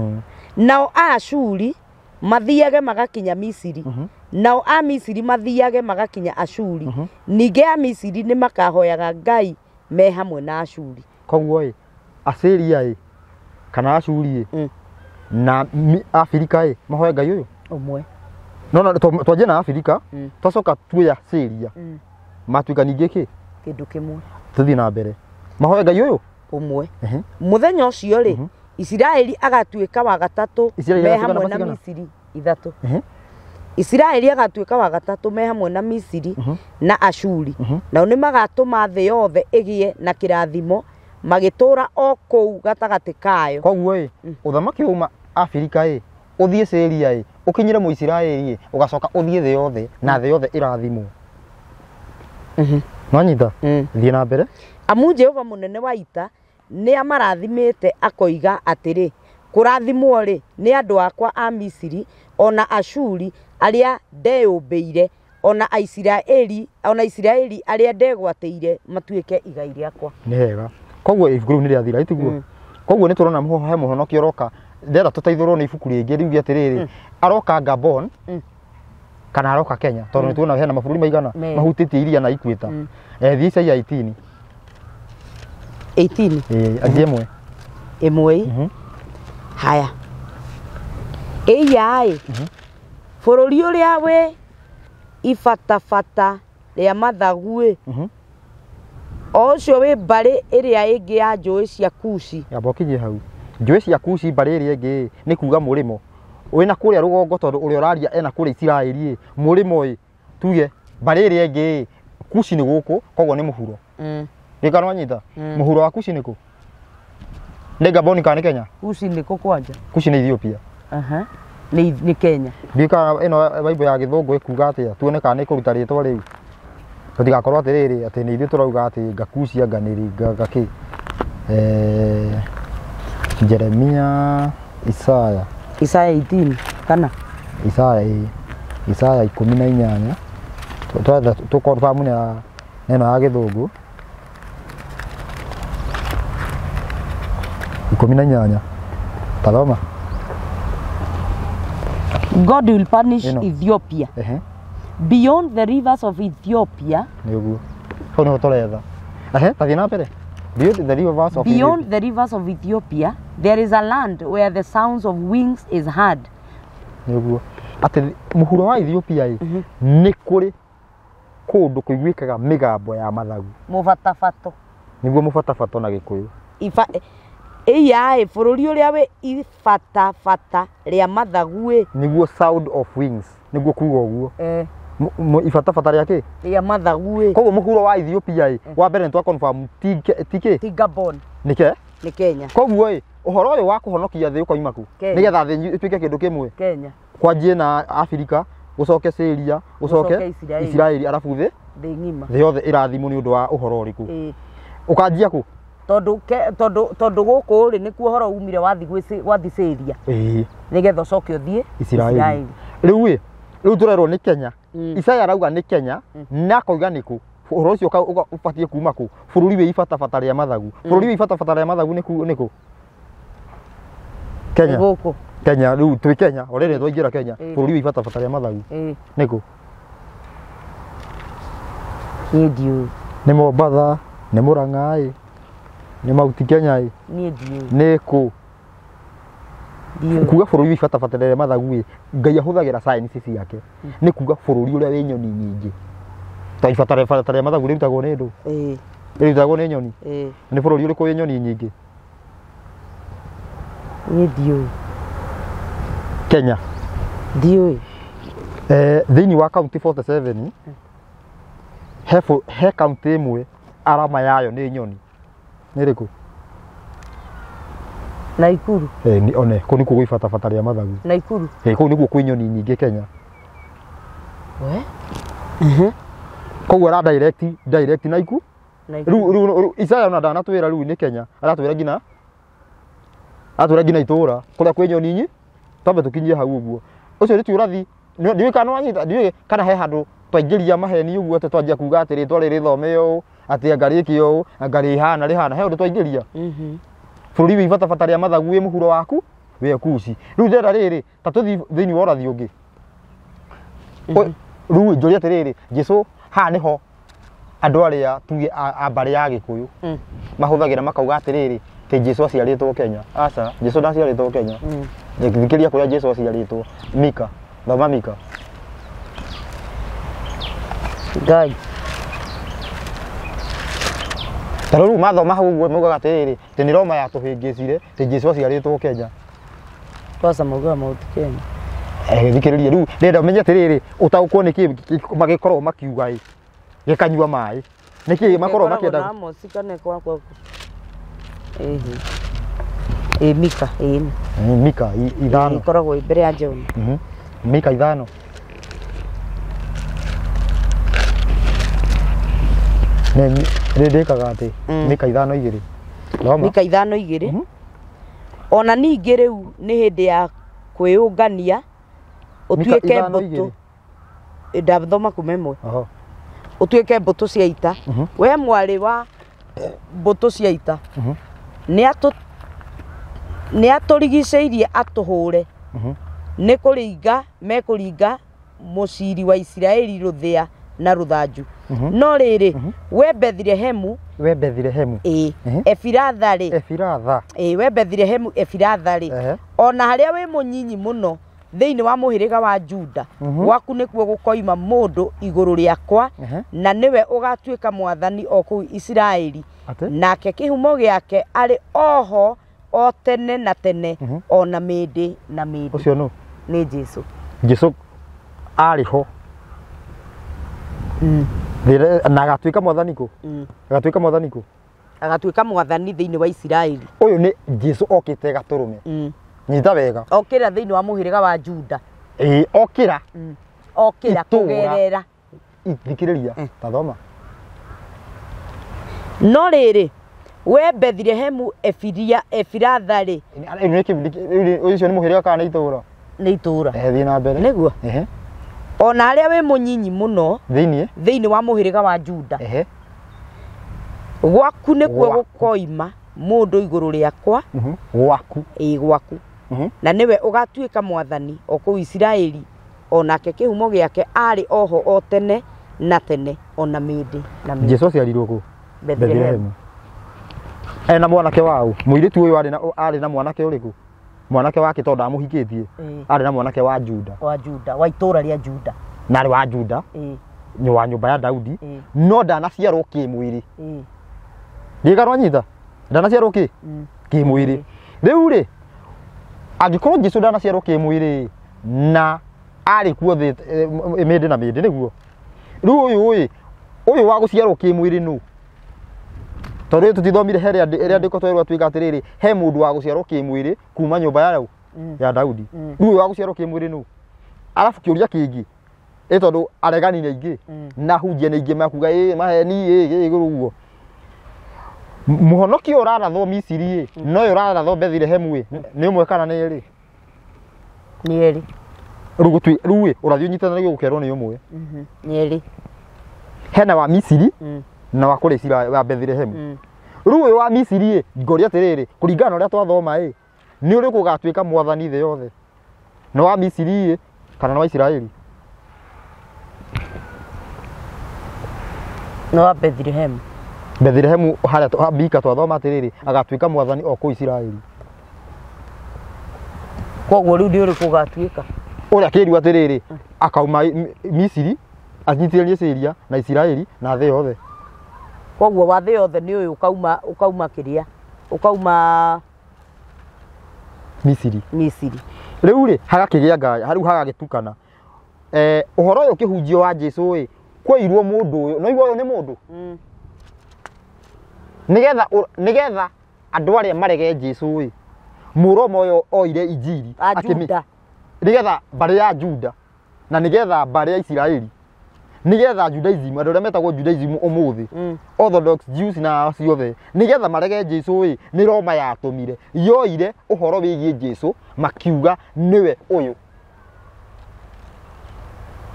Nao Ashuri mathiage magakinya Misiri. Nao a Misiri mathiage magakinya Ashuri. Ningĩ a Misiri nĩ makahoyaga Ngai me hamwe na Ashuri. Koguo ĩ Asiria ĩ kana Ashuri ĩ na Afrika ĩ mahoya Ngai ũyũ ũmwe. No twanjie na Afrika twacoka tuoya Syria matuĩka ningĩ kĩ kĩndũ kĩmwe. Tũthiĩ na mbere. Mahoya Ngai ũyũ ũmwe. Mũthenya ũcio rĩ Isiraeli agatuĩka wa gatatũ me hamwe na Misiri ithatũ. Isiraeli agatuĩka wa gatatũ me hamwe na Misiri na Ashuri. Nao nĩ magatũma thĩ yothe ĩgĩe na kĩrathimo magĩtũũra o kũu gatagatĩ kayo. Koguo ĩ ũthamaki wauma Afrika ĩ ũthiĩ Syria ĩ ũkinyĩre Mũisiraeli ĩ ũgacoka ũthiĩ thĩ yothe na thĩ yothe ĩrathimwo. Nwanyita? Thiĩ na mbere. Amu Jehova mũnene wa ita nĩ amarathimĩte akoiga atĩrĩ, kũrathimwo rĩ nĩ andũ akwa a Misiri ona Ashuri arĩa ndeyũmbĩire, ona Aisiraeli, ona Isiraeli arĩa ndegwatĩire matuĩke igai rĩakwa. Nĩ hega. Koguo ibuku rĩu nĩ rĩathira itiguo. Koguo nĩ tũrona he mũhonokia ũroka. Ndĩrenda tũteithũrwo nĩ ibuku rĩngĩ riuge atĩrĩrĩ, aroka Gabon kana aroka Kenya, tondũ nĩ tuona hena mabũrũri maigana mahutĩtie iria na equator. Thiĩ Isaia 18. 18. Anjie ĩmwe. Ĩmwe. Haya. Ĩya ĩ bũrũri ũrĩa wĩ ibatabata rĩa mathagu ĩ o ũcio wĩ mbarĩ ĩrĩa ĩngĩ ya njũĩ cia Kushi. Amba ũkinyie hau. Njũĩ cia Kushi mbarĩ ĩrĩa ĩngĩ nĩ kuga mũrĩmo. Wĩna kũrĩa rũgongo tondũ ũrĩa ũraria ena kũrĩa Isiraeli ĩ mũrĩmo ĩ tuge mbarĩ ĩrĩa ĩngĩ ĩ Kushi nĩ gũkũ koguo nĩ mũhuro. Gĩkano wanyita? Mũhuro wa Kushi nĩ kũ? Nĩ Gabon kana nĩ Kenya? Kushi nĩ kũ kwanja? Kushi nĩ Ethiopia. Aha. Nĩ Kenya. Ndiũĩ ĩno Bible ya gĩthũngũ ĩkuga atĩa tuone kana nĩ ĩkũruta rĩtwa rĩu. Tũtigakorwo atĩrĩrĩ atĩ nĩ ithuĩ tũrauga atĩ ngakucia nganĩri ngakĩ. Jeremia Isaya. Isaya 18 kana? Isaya Isaya 18. Twetha tũkonfamu na neno ya gĩthũngũ. 18. Tathoma. God will punish Ethiopia. Beyond the rivers of Ethiopia. Nĩguo. Hau nĩho tũretha. Tathiĩ na mbere. Beyond the rivers of Beyond the rivers of Ethiopia, there is a land where the sounds of wings is heard. Nĩguo. Atĩ mũhuro wa Ethiopia ĩ nĩ kũrĩ kũndũ kũiguĩkaga mĩgambo ya mathagu. Mũbatabato. Nĩguo mũbatabato na Gĩkũyũ. Ĩya ĩ bũrũri ũrĩa wĩ ibatabata rĩa mathagu ĩ. Nĩguo sound of wings. Nĩguo kuga ũguo. Ibatabata rĩa kĩ? Rĩa mathagu ĩ. Koguo mũhuro wa Ethiopia ĩ wa mbere nĩ twa confirm ti kĩ? Ti Gabon. Nĩ ke? Nĩ Kenya. Koguo ĩ ũhoro ũyũ wa kũhonokia thĩ ũkoima kũ? Nĩgetha thĩ ĩtuĩke kĩndũ kĩmwe. Kenya. Kwanjie na Afrika, gũcoke Syria, gũcoke Isiraeli arabu thĩ thĩ ng'ima. Thĩ yothe ĩrathimwo nĩ ũndũ wa ũhoro ũrĩkũ? Ũkanjia kũ? Tondũ gũkũ rĩ nĩkuo ũhoro umire wathi Syria. Nĩgetha ũcoke ũthiĩ Isiraeli. Rĩu ĩ rĩu tũrerwo nĩ Kenya. Isaya arauga nĩ Kenya na akoiga nĩ kũ? Ũhoro ũcio ũbatiĩ kuma kũ? Bũrũri wĩ ibatabata rĩa mathagu. Bũrũri wĩ ibatabata rĩa mathagu nĩ kũ? Kenya. Gũkũ. Kenya rĩu twĩ Kenya, already twaingĩra Kenya. Bũrũri wĩ ibatabata rĩa mathagu. Nĩ kũ? Niĩ ndiũĩ. Nĩ Mombatha, nĩ Murang'a ĩ, nĩ Mount Kenya ĩ. Niĩ ndiũĩ. Nĩ kũ? Kuga bũrũri wĩ ibatabata rĩa mathagu ĩ, Ngai ahũthagĩra science ciake. Nĩ kuga bũrũri ũrĩa wĩ nyoni nyingĩ. Ta ibatabata rĩa mathagu rĩrutagwo nĩ ndũ? Rĩrutagwo nĩ nyoni? Nĩ bũrũri ũrĩkũ wĩ nyoni nyingĩ? Niĩ ndiũĩ. Kenya. Ndiũĩ. Thĩinĩ wa county 47 he county ĩmwe arama yayo nĩ nyoni. Nĩ ĩrĩkũ? Naikuru. One kũu nĩkuo gwĩ ibatabata rĩa mathagu. Naikuru. Kũu nĩkuo kwĩ nyoni nyingĩ Kenya. We? Koguo ara direct Naikuru. Rĩu Isaya ona ndanatwĩra rĩu nĩ Kenya, aratwĩra nginya itũũra kũrĩa kwĩ nyoni nyingĩ. Twambe tũkinyie hau ũguo. Ũcio nĩ ti ũrathi. Ndiũĩ kana wanyita, ndiũĩ kana he handũ twaingĩria maheni ũguo atĩ twanjia kuga atĩ rĩtwa rĩrĩ rĩthome ũũ, atĩ anga rĩke ũũ, anga rĩhana rĩhana, he ũndũ twaingĩria. Bũrũri wĩ ibatabata rĩa mathagu wĩ mũhuro waku wĩ Kushi. Rĩu ndĩrenda rĩrĩ ta tũthiĩ thĩinĩ wa ũrathi ũngĩ. Rĩu njũrie atĩrĩrĩ, Jesũ haha nĩho andũ arĩa tuge a mbarĩ ya Gĩkũyũ mahũthagĩra makauga atĩrĩrĩ atĩ Jesũ aciarĩtwo Kenya. Aca, Jesũ ndaciarĩtwo Kenya. Thikĩrĩria kũrĩa Jesũ aciarĩtwo. Mika, thoma Mika. Ngai. Ta rĩu mathoma hau ũguo maugaga atĩrĩrĩ atĩ nĩ Roma yatũhĩngĩcire atĩ Jesũ aciarĩtwo Kenya. Kwanza maugaga Mount Kenya. Thikĩrĩria rĩu ndĩrenda ũmenye atĩrĩrĩ ũtaũkwo nĩ kĩ magĩkorwo makiuga ĩ gĩkanyua maĩ. Nĩ kĩ makorwo makĩenda. Na Amosi kana kwa Ĩ Mika, ĩ. Mika ithano. Ĩkoragwo mbere ya John. Mika 5. Nĩ ndĩkaga atĩ Mika 5:2. Thoma. Mika 5:2. Ona ningĩ rĩu nĩ hĩndĩ ya kwĩyũngania ũtuĩke mbũtũ. Ndathoma kuma ĩmwe. Ũtuĩke mbũtũ cia ita. We mwarĩ wa mbũtũ cia ita. Nĩ atũrigicĩirie atũhũre. Nĩ kũringa mekũringa mũciri wa Isiraeli rũthĩa na rũthanju. No rĩrĩ we Bethilehemu, we Bethilehemu Efiratha rĩ, Efiratha we Bethilehemu Efiratha rĩ, ona harĩa wĩ mũnyinyi mũno thĩinĩ wa mũhĩrĩga wa Juda, gwaku nĩkuo gũkoima mũndũ igũrũ rĩakwa, na nĩwe ũgatuĩka mwathani o kũu Isiraeli. Nake kĩhumo gĩake arĩ oho o tene na tene, ona mĩndĩ na mĩndĩ. Ũcio nũ? Nĩ Jesu. Jesu arĩ ho. Na agatuĩka mwathani kũ? Agatuĩka mwathani kũ? Agatuĩka mwathani thĩinĩ wa Isiraeli. Ũyũ nĩ Jesu okĩte gatũrũme. Nyita wega. Okĩra thĩinĩ wa mũhĩrĩga wa Juda. Ĩĩ okĩra. Okĩra kũgerera. Thikĩrĩria ta thoma. No rĩrĩ we Bethlehemu Efiratha rĩ. Ũcio nĩ mũhĩrĩga kana nĩ itũũra? Nĩ itũũra. Thiĩ na mbere. Nĩguo. Ona harĩa wĩ mũnyinyi mũno thĩinĩ wa mũhĩrĩga wa Juda. Gwaku nĩkuo gũkoima mũndũ igũrũ rĩakwa. Gwaku. Ĩĩ gwaku. Na nĩwe ũgatuĩka mwathani o kũu Isiraeli, onake kĩhumo gĩake arĩ oho o tene na tene ona mĩndĩ na mĩndĩ. Jesu aciarirwo kũ? Bethlehemu. Ena mwanake wao mũirĩtu ũyũ arĩ na mwanake ũrĩkũ? Mwanake wake tondũ ndamũhikĩtie. Arĩ na mwanake wa Juda. Wa Juda, wa itũũra rĩa Juda. Na arĩ wa Juda. Nĩ wa nyũmba ya Daudi. No ndanaciarwo kĩmwĩrĩ. Ndiĩkarwo nyita? Ndanaciarwo kĩ? Kĩmwĩrĩ. Rĩu rĩ angĩkorwo Jesu ndanaciarwo kĩmwĩrĩ na arĩ kuo thĩ mĩndĩ na mĩndĩ nĩguo. Rĩu ũyũ ũyũ wa gũciarwo kĩmwĩrĩ nũ? Tondũ tũtithomire he rĩandĩko twerwo tuiga atĩrĩrĩ he mũndũ wa gũciarwo kĩmwĩrĩ kuma nyũmba ya ya Daudi. Rĩu ũyũ wa gũciarwo kĩmwĩrĩ nũ? Arabu kĩũria kĩngĩ ĩ tondũ aregani nĩ aingĩ na hunjia nĩ aingĩ makuga ĩ maheni ĩ ũguo. Mũhonoki ũrarathwo Misiri ĩ no ũyũ ũrarathwo Bethlehemu ĩ nĩ ũmwe kana nĩ erĩ? Nĩ erĩ. Rĩu ĩ ũrathiĩ ũnyitanĩire gũkerwo nĩ ũmwe. Nĩ erĩ. Hena wa Misiri na wa kũrĩa Isiraeli wa Bethlehemu. Rĩu ũyũ wa Misiri ĩ ngoria atĩrĩrĩ kũringana na ũrĩa twathoma ĩ nĩ ũrĩkũ ũgatuĩka mwathani thĩ yothe? Nĩ wa Misiri ĩ kana nĩ wa Isiraeli? Nĩ wa Bethlehemu. Bethlehemu harĩa Mika twathoma atĩrĩrĩ agatuĩka mwathani o kũu Isiraeli. Koguo rĩu nĩ ũrĩkũ ũgatuĩka? Ũrĩa akĩrwo atĩrĩrĩ akauma Misiri anyitithanie Syria na Isiraeli na thĩ yothe. Koguo wa thĩ yothe nĩ ũyũ ũkauma kĩrĩa? Ũkauma Misiri. Misiri. Rĩu rĩ hagakĩgĩa ngaya, rĩu hagagĩtukana. Ũhoro ũyũ ũkĩhunjio wa Jesu ĩ kweirwo mũndũ ũyũ, no igua ũyũ nĩ mũndũ? Nĩgetha andũ arĩa marege Jesu ĩ Mũroma ũyũ oire injiri nĩgetha mbarĩ ya Juda na nĩgetha mbarĩ ya Isiraeli nĩgetha Judaism andũ arĩa metagwo Judaism ũmũthĩ Orthodox Jews na ciothe nĩgetha marege Jesu ĩ nĩ Roma yatũmire yoire ũhoro wĩgiĩ Jesu makiuga nĩwe ũyũ.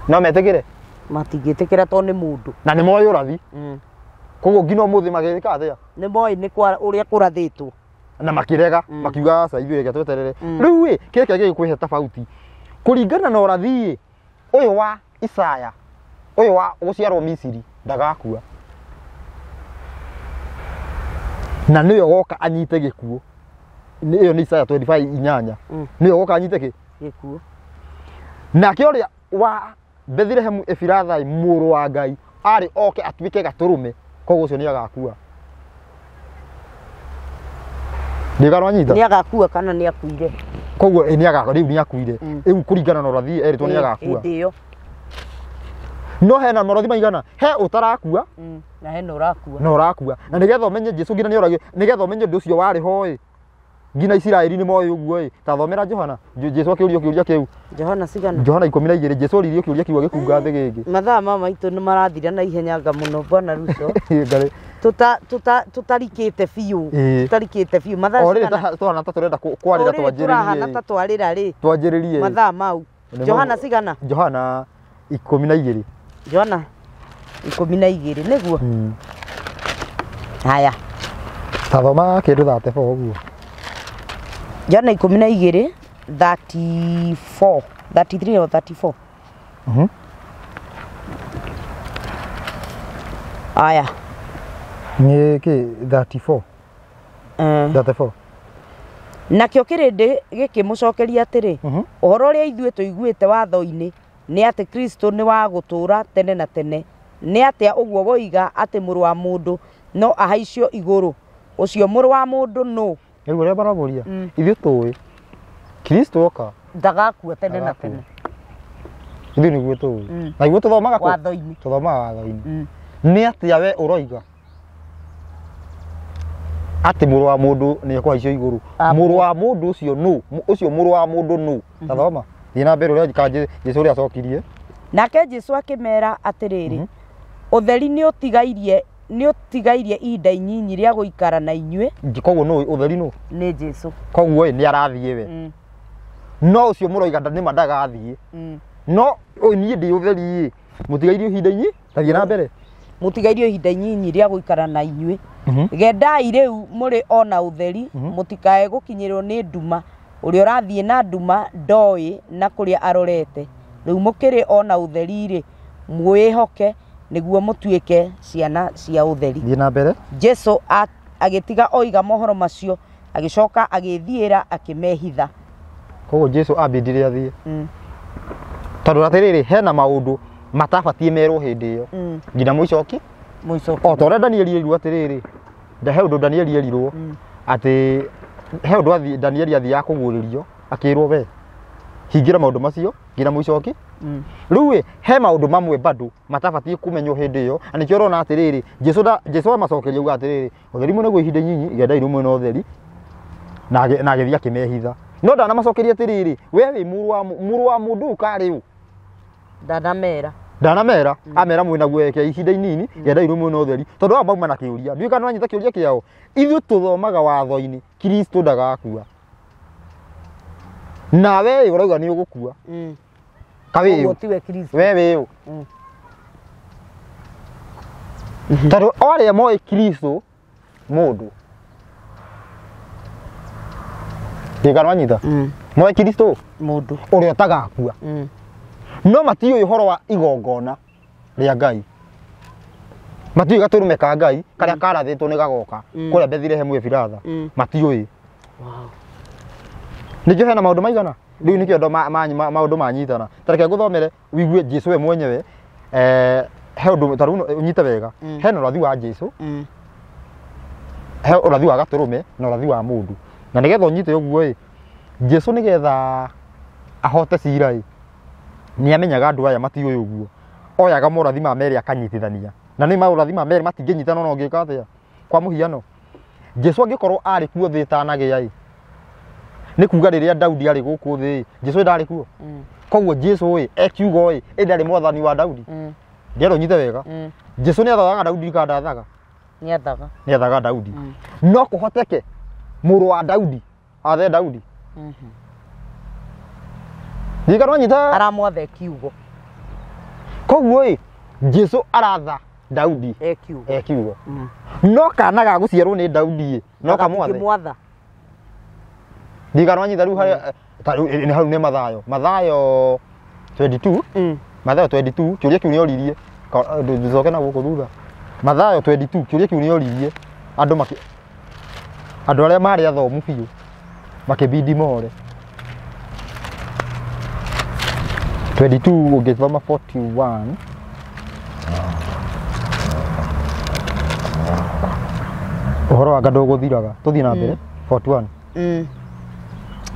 No metĩkĩre? Matingĩtĩkĩra tondũ nĩ mũndũ. Na nĩ moĩ ũrathi. Koguo nginya ũmũthĩ magĩka atĩa? Nĩ moĩ nĩ ũrĩa kũrathĩtwo. Na makĩrega makiuga aca ithuĩ reke tweterere. Rĩu ĩ kĩrĩa gĩgĩkũhe tofauti kũringana na ũrathi ĩ ũyũ wa Isaya ũyũ wa gũciarwo Misiri ndagakua na nĩwe woka anyite gĩkuũ. Ĩyo nĩ Isaya 25:8. Nĩwe woka anyite kĩ? Gĩkuũ. Nake ũrĩa wa Bethlehemu Efiratha mũrũ wa Ngai arĩ oke atuĩke gatũrũme koguo ũcio nĩ agakua. Ndigarwo nyita? Nĩ agakua kana nĩ akuire? Koguo nĩ agakua, rĩu nĩ akuire. Rĩu kũringana na ũrathi erĩtwo nĩ agakua. Hĩndĩ ĩyo. No hena maũrathi maigana? He ũtarakua na hena ũrakua. Na ũrakua. Na nĩgetha ũmenye Jesu nginya nĩ oragio, nĩgetha ũmenye ũndũ ũcio warĩ ho ĩ nginya Isiraeli nĩ moĩ ũguo ĩ. Ta thomera Johana. Jesu akĩũrio kĩũria kĩu. Johana cigana? Johana 12. Jesu oririo kĩũria kĩu agĩkunga thĩ gĩngĩ. Mathaa ma maitũ nĩ marathira na ihenya nga mũno Bwana Ruto. Tũtarikĩte biũ. Tũtarikĩte biũ. Mathaa cigana? Tũhana ta tũrenda kwarĩra twanjĩrĩrie. Tũrahana ta twarĩra rĩ. Twanjĩrĩrie. Mathaa mau. Johana cigana? Johana 12. Johana 12 nĩguo? Haya. Ta thoma kĩndũ 34 ũguo. Johana 12 34 33 or 34. Aya. Nĩ kĩ 34? 34. Nakĩo kĩrĩndĩ gĩkĩmũcokeria atĩrĩ, ũhoro ũrĩa ithuĩ tũiguĩte watho-inĩ nĩ atĩ Kristo nĩ wa gũtũũra tene na tene. Nĩ atĩa ũguo woiga atĩ mũrũ wa mũndũ no ahaicio igũrũ? Ũcio mũrũ wa mũndũ nũ? Rĩu ũrĩa maramũria ithuĩ tũĩ Kristo oka Ndagakua tene na tene. Ithuĩ nĩguo tũĩ. Na iguo tũthomaga kũ? Watho-inĩ. Tũthomaga watho-inĩ. Nĩ atĩa we ũroiga atĩ mũrũ wa mũndũ nĩ ekũhaicio igũrũ? Mũrũ wa mũndũ ũcio nũ? Ũcio mũrũ wa mũndũ nũ? Tathoma. Thiĩ na mbere ũrĩa Jesũ ũrĩa acokirie. Nake Jesũ akĩmera atĩrĩrĩ, ũtheri nĩ ũtigairie ihinda inyinyi rĩa gũikara na inyuĩ. Koguo nũ ũtheri nũ? Nĩ Jesũ. Koguo nĩ arathiĩ we. No ũcio mũroiga nĩ ma ndagathiĩ. No niĩ ndĩ ũtheri ĩ, mũtigairie ihinda inyinyi, tathiĩ na mbere. Mũtigairie ihinda inyinyi rĩa gũikara na inyuĩ. Gendai rĩu mũrĩ ona ũtheri, mũtikae gũkinyĩrwo nĩ nduma. Ũrĩa ũrathiĩ na nduma ndoĩ na kũrĩa arorete. Rĩu mũkĩrĩ ona ũtheri rĩ, mwĩhoke nĩguo mũtuĩke ciana cia ũtheri. Thiĩ na mbere. Jesũ agĩtiga oiga mohoro macio, agĩcoka agĩthiĩra akĩmehitha. Koguo Jesũ ambindire athiĩ. Tondũ atĩrĩrĩ, hena maũndũ matabatiĩ merwo hĩndĩ ĩyo. Nginya mũicoki. Mũicoki. O ta ũrĩa Danieli erirwo atĩrĩrĩ, he ũndũ Danieli erirwo atĩ he ũndũ athiĩ Danieli athiaga kũguũrĩrio akĩrwo we hingĩra maũndũ macio nginya mũicoki. Rĩu ĩ, he maũndũ mamwe bado matabatiĩ kũmenywo hĩndĩ ĩyo, na nĩkĩo ũrona atĩrĩrĩ, Jesũ amacokeria auga atĩrĩrĩ, ũtheri mũnene ihinda inyinyi, gendai rĩu mwĩna ũtheri, na agĩthiĩ akĩmehitha. No ndanamacokeria atĩrĩrĩ, we wĩ mũrũ wa mũndũ ũkarĩ ũ? Ndanamera. Ndanamera, amera mwĩna guo ihinda inini, gendai rĩu mwĩna ũtheri, tondũ aya mauma na kĩũria. Ndiũĩ kana nĩwanyita kĩũria kĩao. Ithuĩ tũthomaga watho-inĩ, Kristo ndagakua. Nawe ũrauga nĩ ũgũkua. Koguo tiwe Kristo. We wĩ ũ? Tondũ arĩa moĩ Kristo mũndũ. Ndiũĩ kana nĩwanyita? Moĩ Kristo mũndũ ũrĩa ũtagakua. No matiũĩ ũhoro wa igongona rĩa Ngai. Matiũĩ gatũrũme ka Ngai karĩa karathĩtwo nĩ gagoka kũrĩa Bethilehemu Efiratha. Matiũĩ. Nĩkĩo hena maũndũ maigana? Rĩu nĩkĩo andũ maũndũ manyitana. Ta reke ngũthomere ũigue Jesũ we mwenyewe, he ũndũ ta rĩu ũnyite wega. Hena ũrathi wa Jesũ, he ũrathi wa gatũrũme na ũrathi wa mũndũ. Na nĩgetha ũnyite ũguo ĩ, Jesũ nĩgetha ahote cira ĩ, nĩ amenyaga andũ aya matiũĩ ũguo. Oyaga morathi ma merĩ akanyitithania. Na nĩ maũrathi ma merĩ matingĩnyitana ona ũngĩka atĩa. Kwa mũhiano, Jesũ angĩkorwo arĩ kuo thĩ ĩtanagĩa ĩ, nĩ kuga rĩrĩa Daudi arĩ gũkũ thĩ ĩ, Jesũ ndarĩ kuo. Koguo Jesũ ĩ, ekiugo ĩ, ĩ ndarĩ mwathani wa Daudi. Ndĩrenda ũnyite wega. Jesũ nĩ athaga Daudi kana ndathaga? Nĩ athaga. Nĩ athaga Daudi. No kũhoteke mũrũ wa Daudi athe Daudi. Ndiũĩ kana wanyita? Aramwatha kiugo. Koguo ĩ, Jesũ aratha Daudi ekiugo. No kana ga gũciarwo nĩ Daudi ĩ, no kamwathe. Ndiũĩ kana wanyita rĩu harĩa nĩ hau nĩ Mathayo. Mathayo 22. Mathayo 22, kĩũria kĩu nĩoririe. Nducoke na gũkũ thutha. Mathayo 22, kĩũria kĩu nĩoririe. Andũ andũ arĩa marĩ athomu biũ makĩbidi more. 22 ũngĩthoma 41. Ũhoro wa ndũgũthiraga. Tũthiĩ na mbere. 41.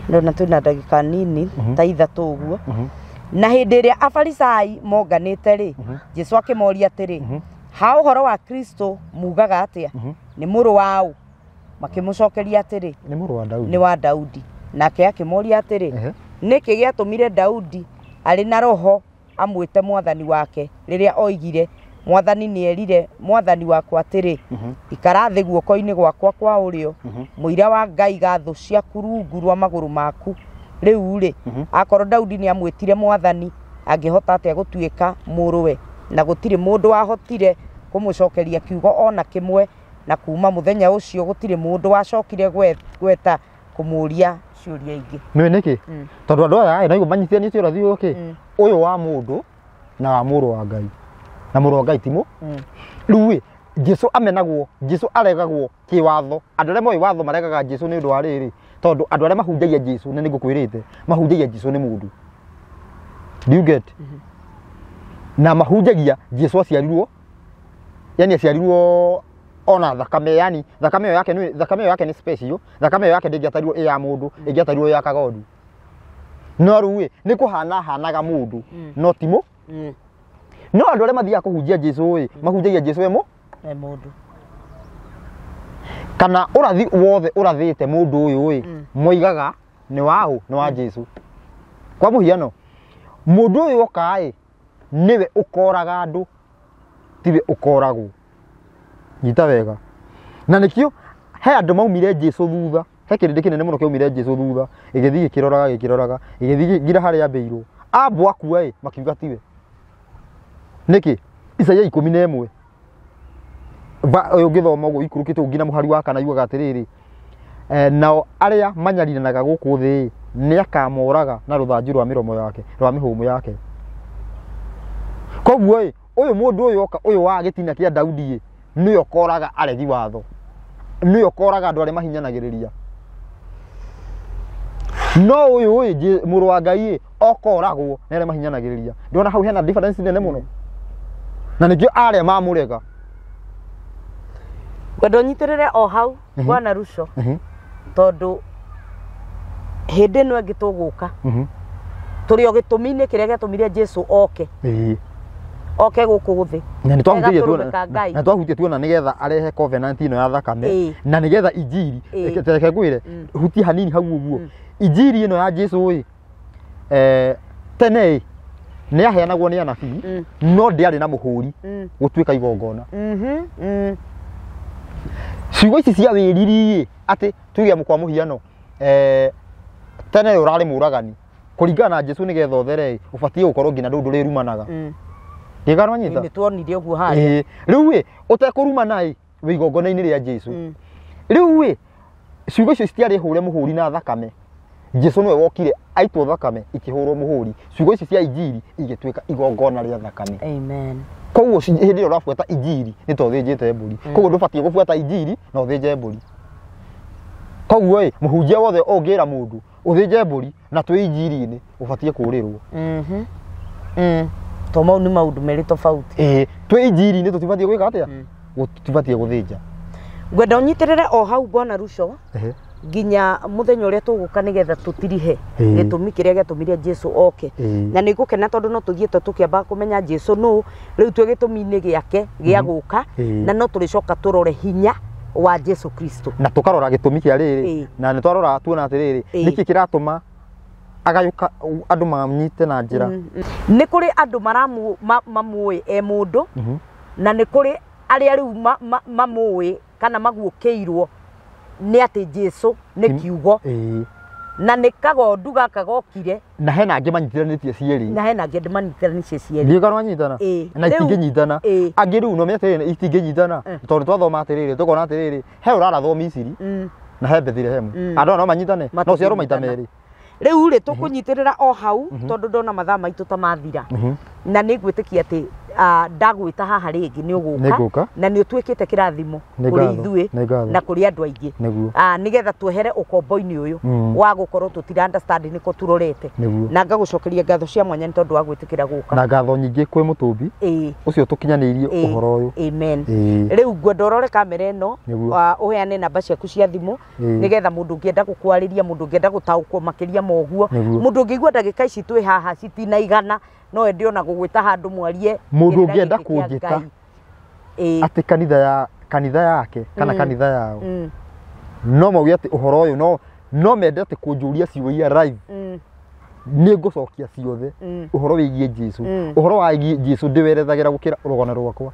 Ndona twĩna ndagĩka nini ta ithatũ ũguo. Na hĩndĩ ĩrĩa Afarisai monganĩte rĩ, Jesũ akĩmoria atĩrĩ, ha ũhoro wa Kristo mugaga atĩa? Nĩ mũrũ wa ũ? Makĩmũcokeria atĩrĩ, nĩ mũrũ wa Daudi. Nĩ wa Daudi. Nake akĩmoria atĩrĩ, nĩkĩ gĩatũmire Daudi arĩ na roho amwĩte mwathani wake rĩrĩa oigire, mwathani nĩerire mwathani wakwa atĩrĩ, ikara thĩ guoko-inĩ gwakwa kwa ũrĩo, mũira wa Ngai ga thũ ciaku rungu rwa magũrũ maku. Rĩu rĩ, akorwo Daudi nĩamwĩtire mwathani, angĩhota atĩa gũtuĩka mũrũwe? Na gũtirĩ mũndũ wahotire kũmũcokeria kiugo ona kĩmwe, na kuma mũthenya ũcio gũtirĩ mũndũ wacokire gweta kũmũria ciũria ingĩ. Nĩũĩ nĩkĩ? Tondũ andũ aya ĩ, manyitithanĩtie ũrathi ũyũ kĩ? Ũyũ wa mũndũ na wa mũrũ wa Ngai. Na mũrũ wa Ngai ti mũ? Rĩu ĩ, Jesũ amenagwo, Jesũ aregagwo kĩwatho. Andũ arĩa moĩ watho maregaga Jesũ nĩ ũndũ wa rĩrĩ, tondũ andũ arĩa mahunjagia Jesũ, na nĩngũkwĩrĩte, mahunjagia Jesũ nĩ mũndũ. Do you get? Na mahunjagia Jesũ aciarirwo, yani aciarirwo ona thakame, yani thakame ĩyo yake nĩ, thakame ĩyo yake nĩ special, thakame ĩyo yake ndĩngĩatarirwo ĩ ya mũndũ, ĩngĩatarirwo ĩ ya kagondu. No rĩu ĩ nĩ kũhana hanaga mũndũ no ti mũ. No andũ arĩa mathiaga kũhunjia Jesu ĩ mahunjagia Jesu we mũndũ. Kana ũrathi wothe ũrathĩte mũndũ ũyũ ĩ moigaga nĩ waũ nĩ wa Jesu. Kwa mũhiano mũndũ ũyũ oka ĩ nĩwe ũkoraga andũ tiwe ũkoragwo. Nyita wega. Na nĩkĩo he andũ maumire Jesu thutha, he kĩrĩndĩ kĩnene mũno kĩaumire Jesu thutha, gĩgĩthiĩ gĩkĩroraga gĩkĩroraga, gĩgĩthiĩ nginya harĩa ambĩirwo. Ambwo akua ĩ makiuga tiwe. Nĩkĩ? Isaia 11 ũngĩthoma ũguo ikũrũkĩte nginya mũhari wa kana yugaga atĩrĩrĩ, nao arĩa manyariranaga gũkũ thĩ nĩ akamoraga na rũthanju rwa mĩromo yake, rwa mĩhũmũ yake. Koguo ĩ ũyũ mũndũ ũyũ oka ũyũ wa gĩtina kĩa Daudi ĩ nĩwe ũkoraga aregi watho, nĩwe ũkoraga andũ arĩa mahinyanagĩrĩria. No ũyũ ĩ mũrũ wa Ngai ĩ okoragwo nĩ arĩa mahinyanagĩrĩria. Ndĩrona hau hena difference nene mũno. Na nĩkĩo arĩa mamũrega. Ngwenda ũnyitĩrĩre o hau Bwana Ruco tondũ hĩndĩ ĩno ĩngĩ tũgũka tũrĩ o gĩtũmi-inĩ kĩrĩa gĩatũmire Jesu oke oke gũkũ thĩ. Na nĩ twahutie tuona nĩgetha arehe covenant ĩno ya thakame na nĩgetha injiri reke ngwĩre hutie hanini hau ũguo. Injiri ĩno ya Jesu ĩ tene ĩ nĩ yaheanagwo nĩ anabii no ndĩarĩ na mũhũri gũtuĩka igongona. Ciugo ici cia wĩriri ĩ atĩ tuge kwa mũhiano tene ũrarĩ mũragani kũringana na Jesu nĩgetha ũthere ũbatiĩ gũkorwo nginya ndũ ndũrĩrumanaga. Ndĩganwa nyita? Nĩ tuonire ũguo harĩa. Rĩu ĩ ũtekũrumana ĩ wĩ igongona-inĩ rĩa Jesu. Rĩu ĩ ciugo icio citiarĩ hũre mũhũri na thakame. Jesu nĩwe wokire aitwo thakame ikĩhũrwo mũhũri. Ciugo ici cia injiri igĩtuĩka igongona rĩa thakame. Amen. Koguo hĩndĩ ĩrĩa ũrabuata injiri nĩ ta ũthĩnjĩte mbũri. Koguo ndũbatiĩ gũbuata injiri na ũthĩnje mbũri. Koguo ĩ mũhunjia wothe ũngĩra mũndũ ũthĩnje mbũri na twĩ injiri-inĩ ũbatiĩ kũrĩrwo. To mau nĩ maũndũ merĩ tofauti. Twĩ injiri-inĩ tũtibatiĩ gwĩka atĩa? Tũtibatiĩ gũthĩnja. Ngwenda ũnyitĩrĩre o hau Bwana Ruco nginya mũthenya ũrĩa tũgũka nĩgetha tũtirihe gĩtũmi kĩrĩa gĩatũmire Jesu oke. Na nĩ ngũkena tondũ no tũthiĩte tũkĩamba kũmenya Jesu nũ, rĩu twĩ gĩtũmi-inĩ gĩake gĩa gũka na no tũrĩcoka tũrore hinya wa Jesu Kristo. Na tũkarora gĩtũmi kĩa rĩrĩ na nĩ twarora tuona atĩrĩrĩ nĩkĩ kĩratũma agayũka andũ manyite na njĩra. Nĩ kũrĩ andũ mamũĩ e mũndũ na nĩ kũrĩ arĩa rĩu mamũĩ kana maguũkĩirwo nĩ atĩ Jesu nĩ kiugo na nĩ kagondu gaka gokire na hena angĩ manyitithanĩtie cierĩ na hena angĩ manyitithanĩtie cierĩ. Ndiũĩ kana wanyitana na itingĩnyitana. Angĩ rĩu no menye atĩrĩrĩ itingĩnyitana tondũ twathoma atĩrĩrĩ tũkona atĩrĩrĩ he ũrarathwo Misiri na he Bethilehemu. Andũ aya no manyitane no ciarwo maita merĩ. Rĩu rĩ tũkũnyitĩrĩra o hau tondũ ndona mathaa maitũ ta mathira na nĩ ngwĩtĩkia atĩ ndagwĩta haha rĩngĩ nĩ ũgũka na nĩ ũtuĩkĩte kĩrathimo kũrĩ ithuĩ na kũrĩ andũ aingĩ nĩgetha twehere ũkombo-inĩ ũyũ wa gũkorwo tũtira understand nĩko tũrorete. Na ngagũcokeria ngatho cia mwanya nĩ tondũ wa gwĩtĩkĩra gũka. Na ngatho nyingĩ kwĩ Mũtũmbi ũcio tũkinyanĩirie ũhoro ũyũ. Amen. Rĩu ngwenda ũrore kamera ĩno ũheane namba ciaku cia thimũ nĩgetha mũndũ ũngĩenda gũkwarĩria, mũndũ ũngĩenda gũtaũkwo makĩria ma ũguo, mũndũ ũngĩigua ndagĩka ici twĩ haha citinaigana no ende ona gũgwĩta handũ mwarie. Mũndũ ũngĩenda kũnjĩta atĩ kanitha yake kana kanitha yao no mauge atĩ ũhoro ũyũ no mende atĩ kũnjũria ciũria live nĩ ngũcokia ciothe ũhoro wĩgiĩ Jesu. Ũhoro wa Jesu ndĩwerethagĩra gũkĩra rũgano rwakwa.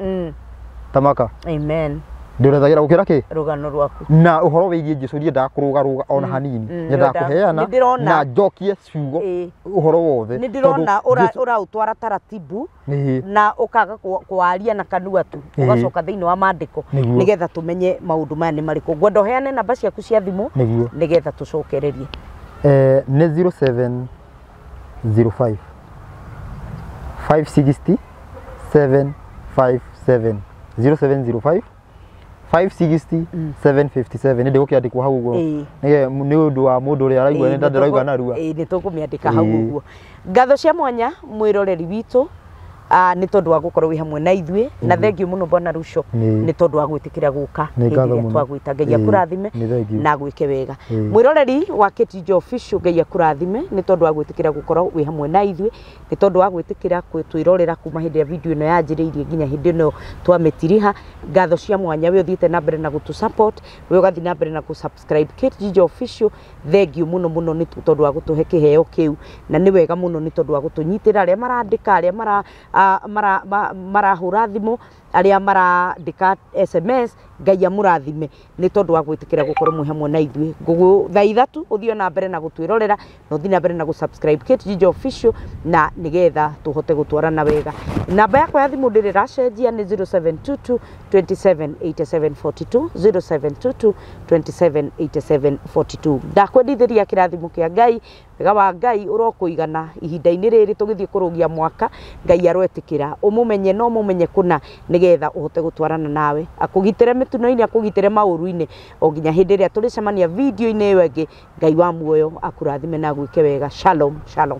Tamaka. Amen. Ndĩwerethagĩra gũkĩra kĩ? Rũgano rwaku. Na ũhoro wĩgiĩ Jesu ndiendaga kũrũgarũga ona hanini. Nyendaga kũheana na njokie ciugo ũhoro wothe. Nĩ ndĩrona ũraũtwara taratibu na ũkaga kwaria na kanua tu ũgacoka thĩinĩ wa maandĩko nĩgetha tũmenye maũndũ maya nĩ marĩkũ. Ngwenda ũheane namba ciaku cia thimũ nĩgetha tũcokererie. Nĩ 0705 560 757 0705 560 757. Nĩ ndĩgũkĩandĩkwo hau ũguo nĩ ũndũ wa mũndũ ũrĩa araigua nĩ ndĩrauga narua. Nĩ tũkũmĩandĩka hau ũguo. Ngatho cia mwanya mwĩroreri witũ. Nĩ tondũ wa gũkorwo wĩ hamwe na ithuĩ, na thengiũ mũno Bwana Ruco nĩ tondũ wa gwĩtĩkĩra gũka hĩndĩ ĩrĩa twagwĩta. Ngai akũrathime na gwĩke wega. Mwĩroreri wa Kate Jijo Official, Ngai akũrathime nĩ tondũ wa gwĩtĩkĩra gũkorwo wĩ hamwe na ithuĩ, nĩ tondũ wa gwĩtĩkĩra twĩrorera kuma hĩndĩ ĩrĩa video ĩno yanjĩrĩirie nginya hĩndĩ ĩno twamĩtiriha. Ngatho cia mwanya we ũthiĩte na mbere na gũtũ support, we ũgathiĩ na mbere na gũ subscribe Kate Jijo Official. Thengiũ mũno mũno nĩ tondũ wa gũtũhe kĩheo kĩu, na nĩ wega mũno nĩ tondũ wa gũtũnyitĩra, arĩa marandĩka, arĩa marahũra thimũ, arĩa marandĩka SMS. Ngai amũrathime nĩ tondũ wa gwĩtĩkĩra gũkorwo mwĩ hamwe na ithuĩ. Ngũgũthaitha tu ũthiĩ na mbere na gũtwĩrorera na ũthiĩ na mbere na gũ-subscribe Kate Jijo Official, na nĩgetha tũhote gũtwarana wega. Namba yakwa ya thimũ ndĩrĩ ĩracenjia, nĩ 0722 27 87 42, 0722 27 87 42. Ndakwendithĩria kĩrathimo kĩa Ngai, wega wa Ngai ũrokũigana ihinda-inĩ rĩrĩ tũgĩthiĩ kũrũgia mwaka. Ngai aroetĩkĩra ũmũmenye no mũmenye kũna, nĩgetha ũhote gũtwarana nawe, akũgitĩre mĩtino-inĩ, akũgitĩre maũru-inĩ, o nginya hĩndĩ ĩrĩa tũrĩcemania video-inĩ ĩyo ĩngĩ. Ngai wa muoyo akũrathime na agwĩke wega. Shalom, shalom.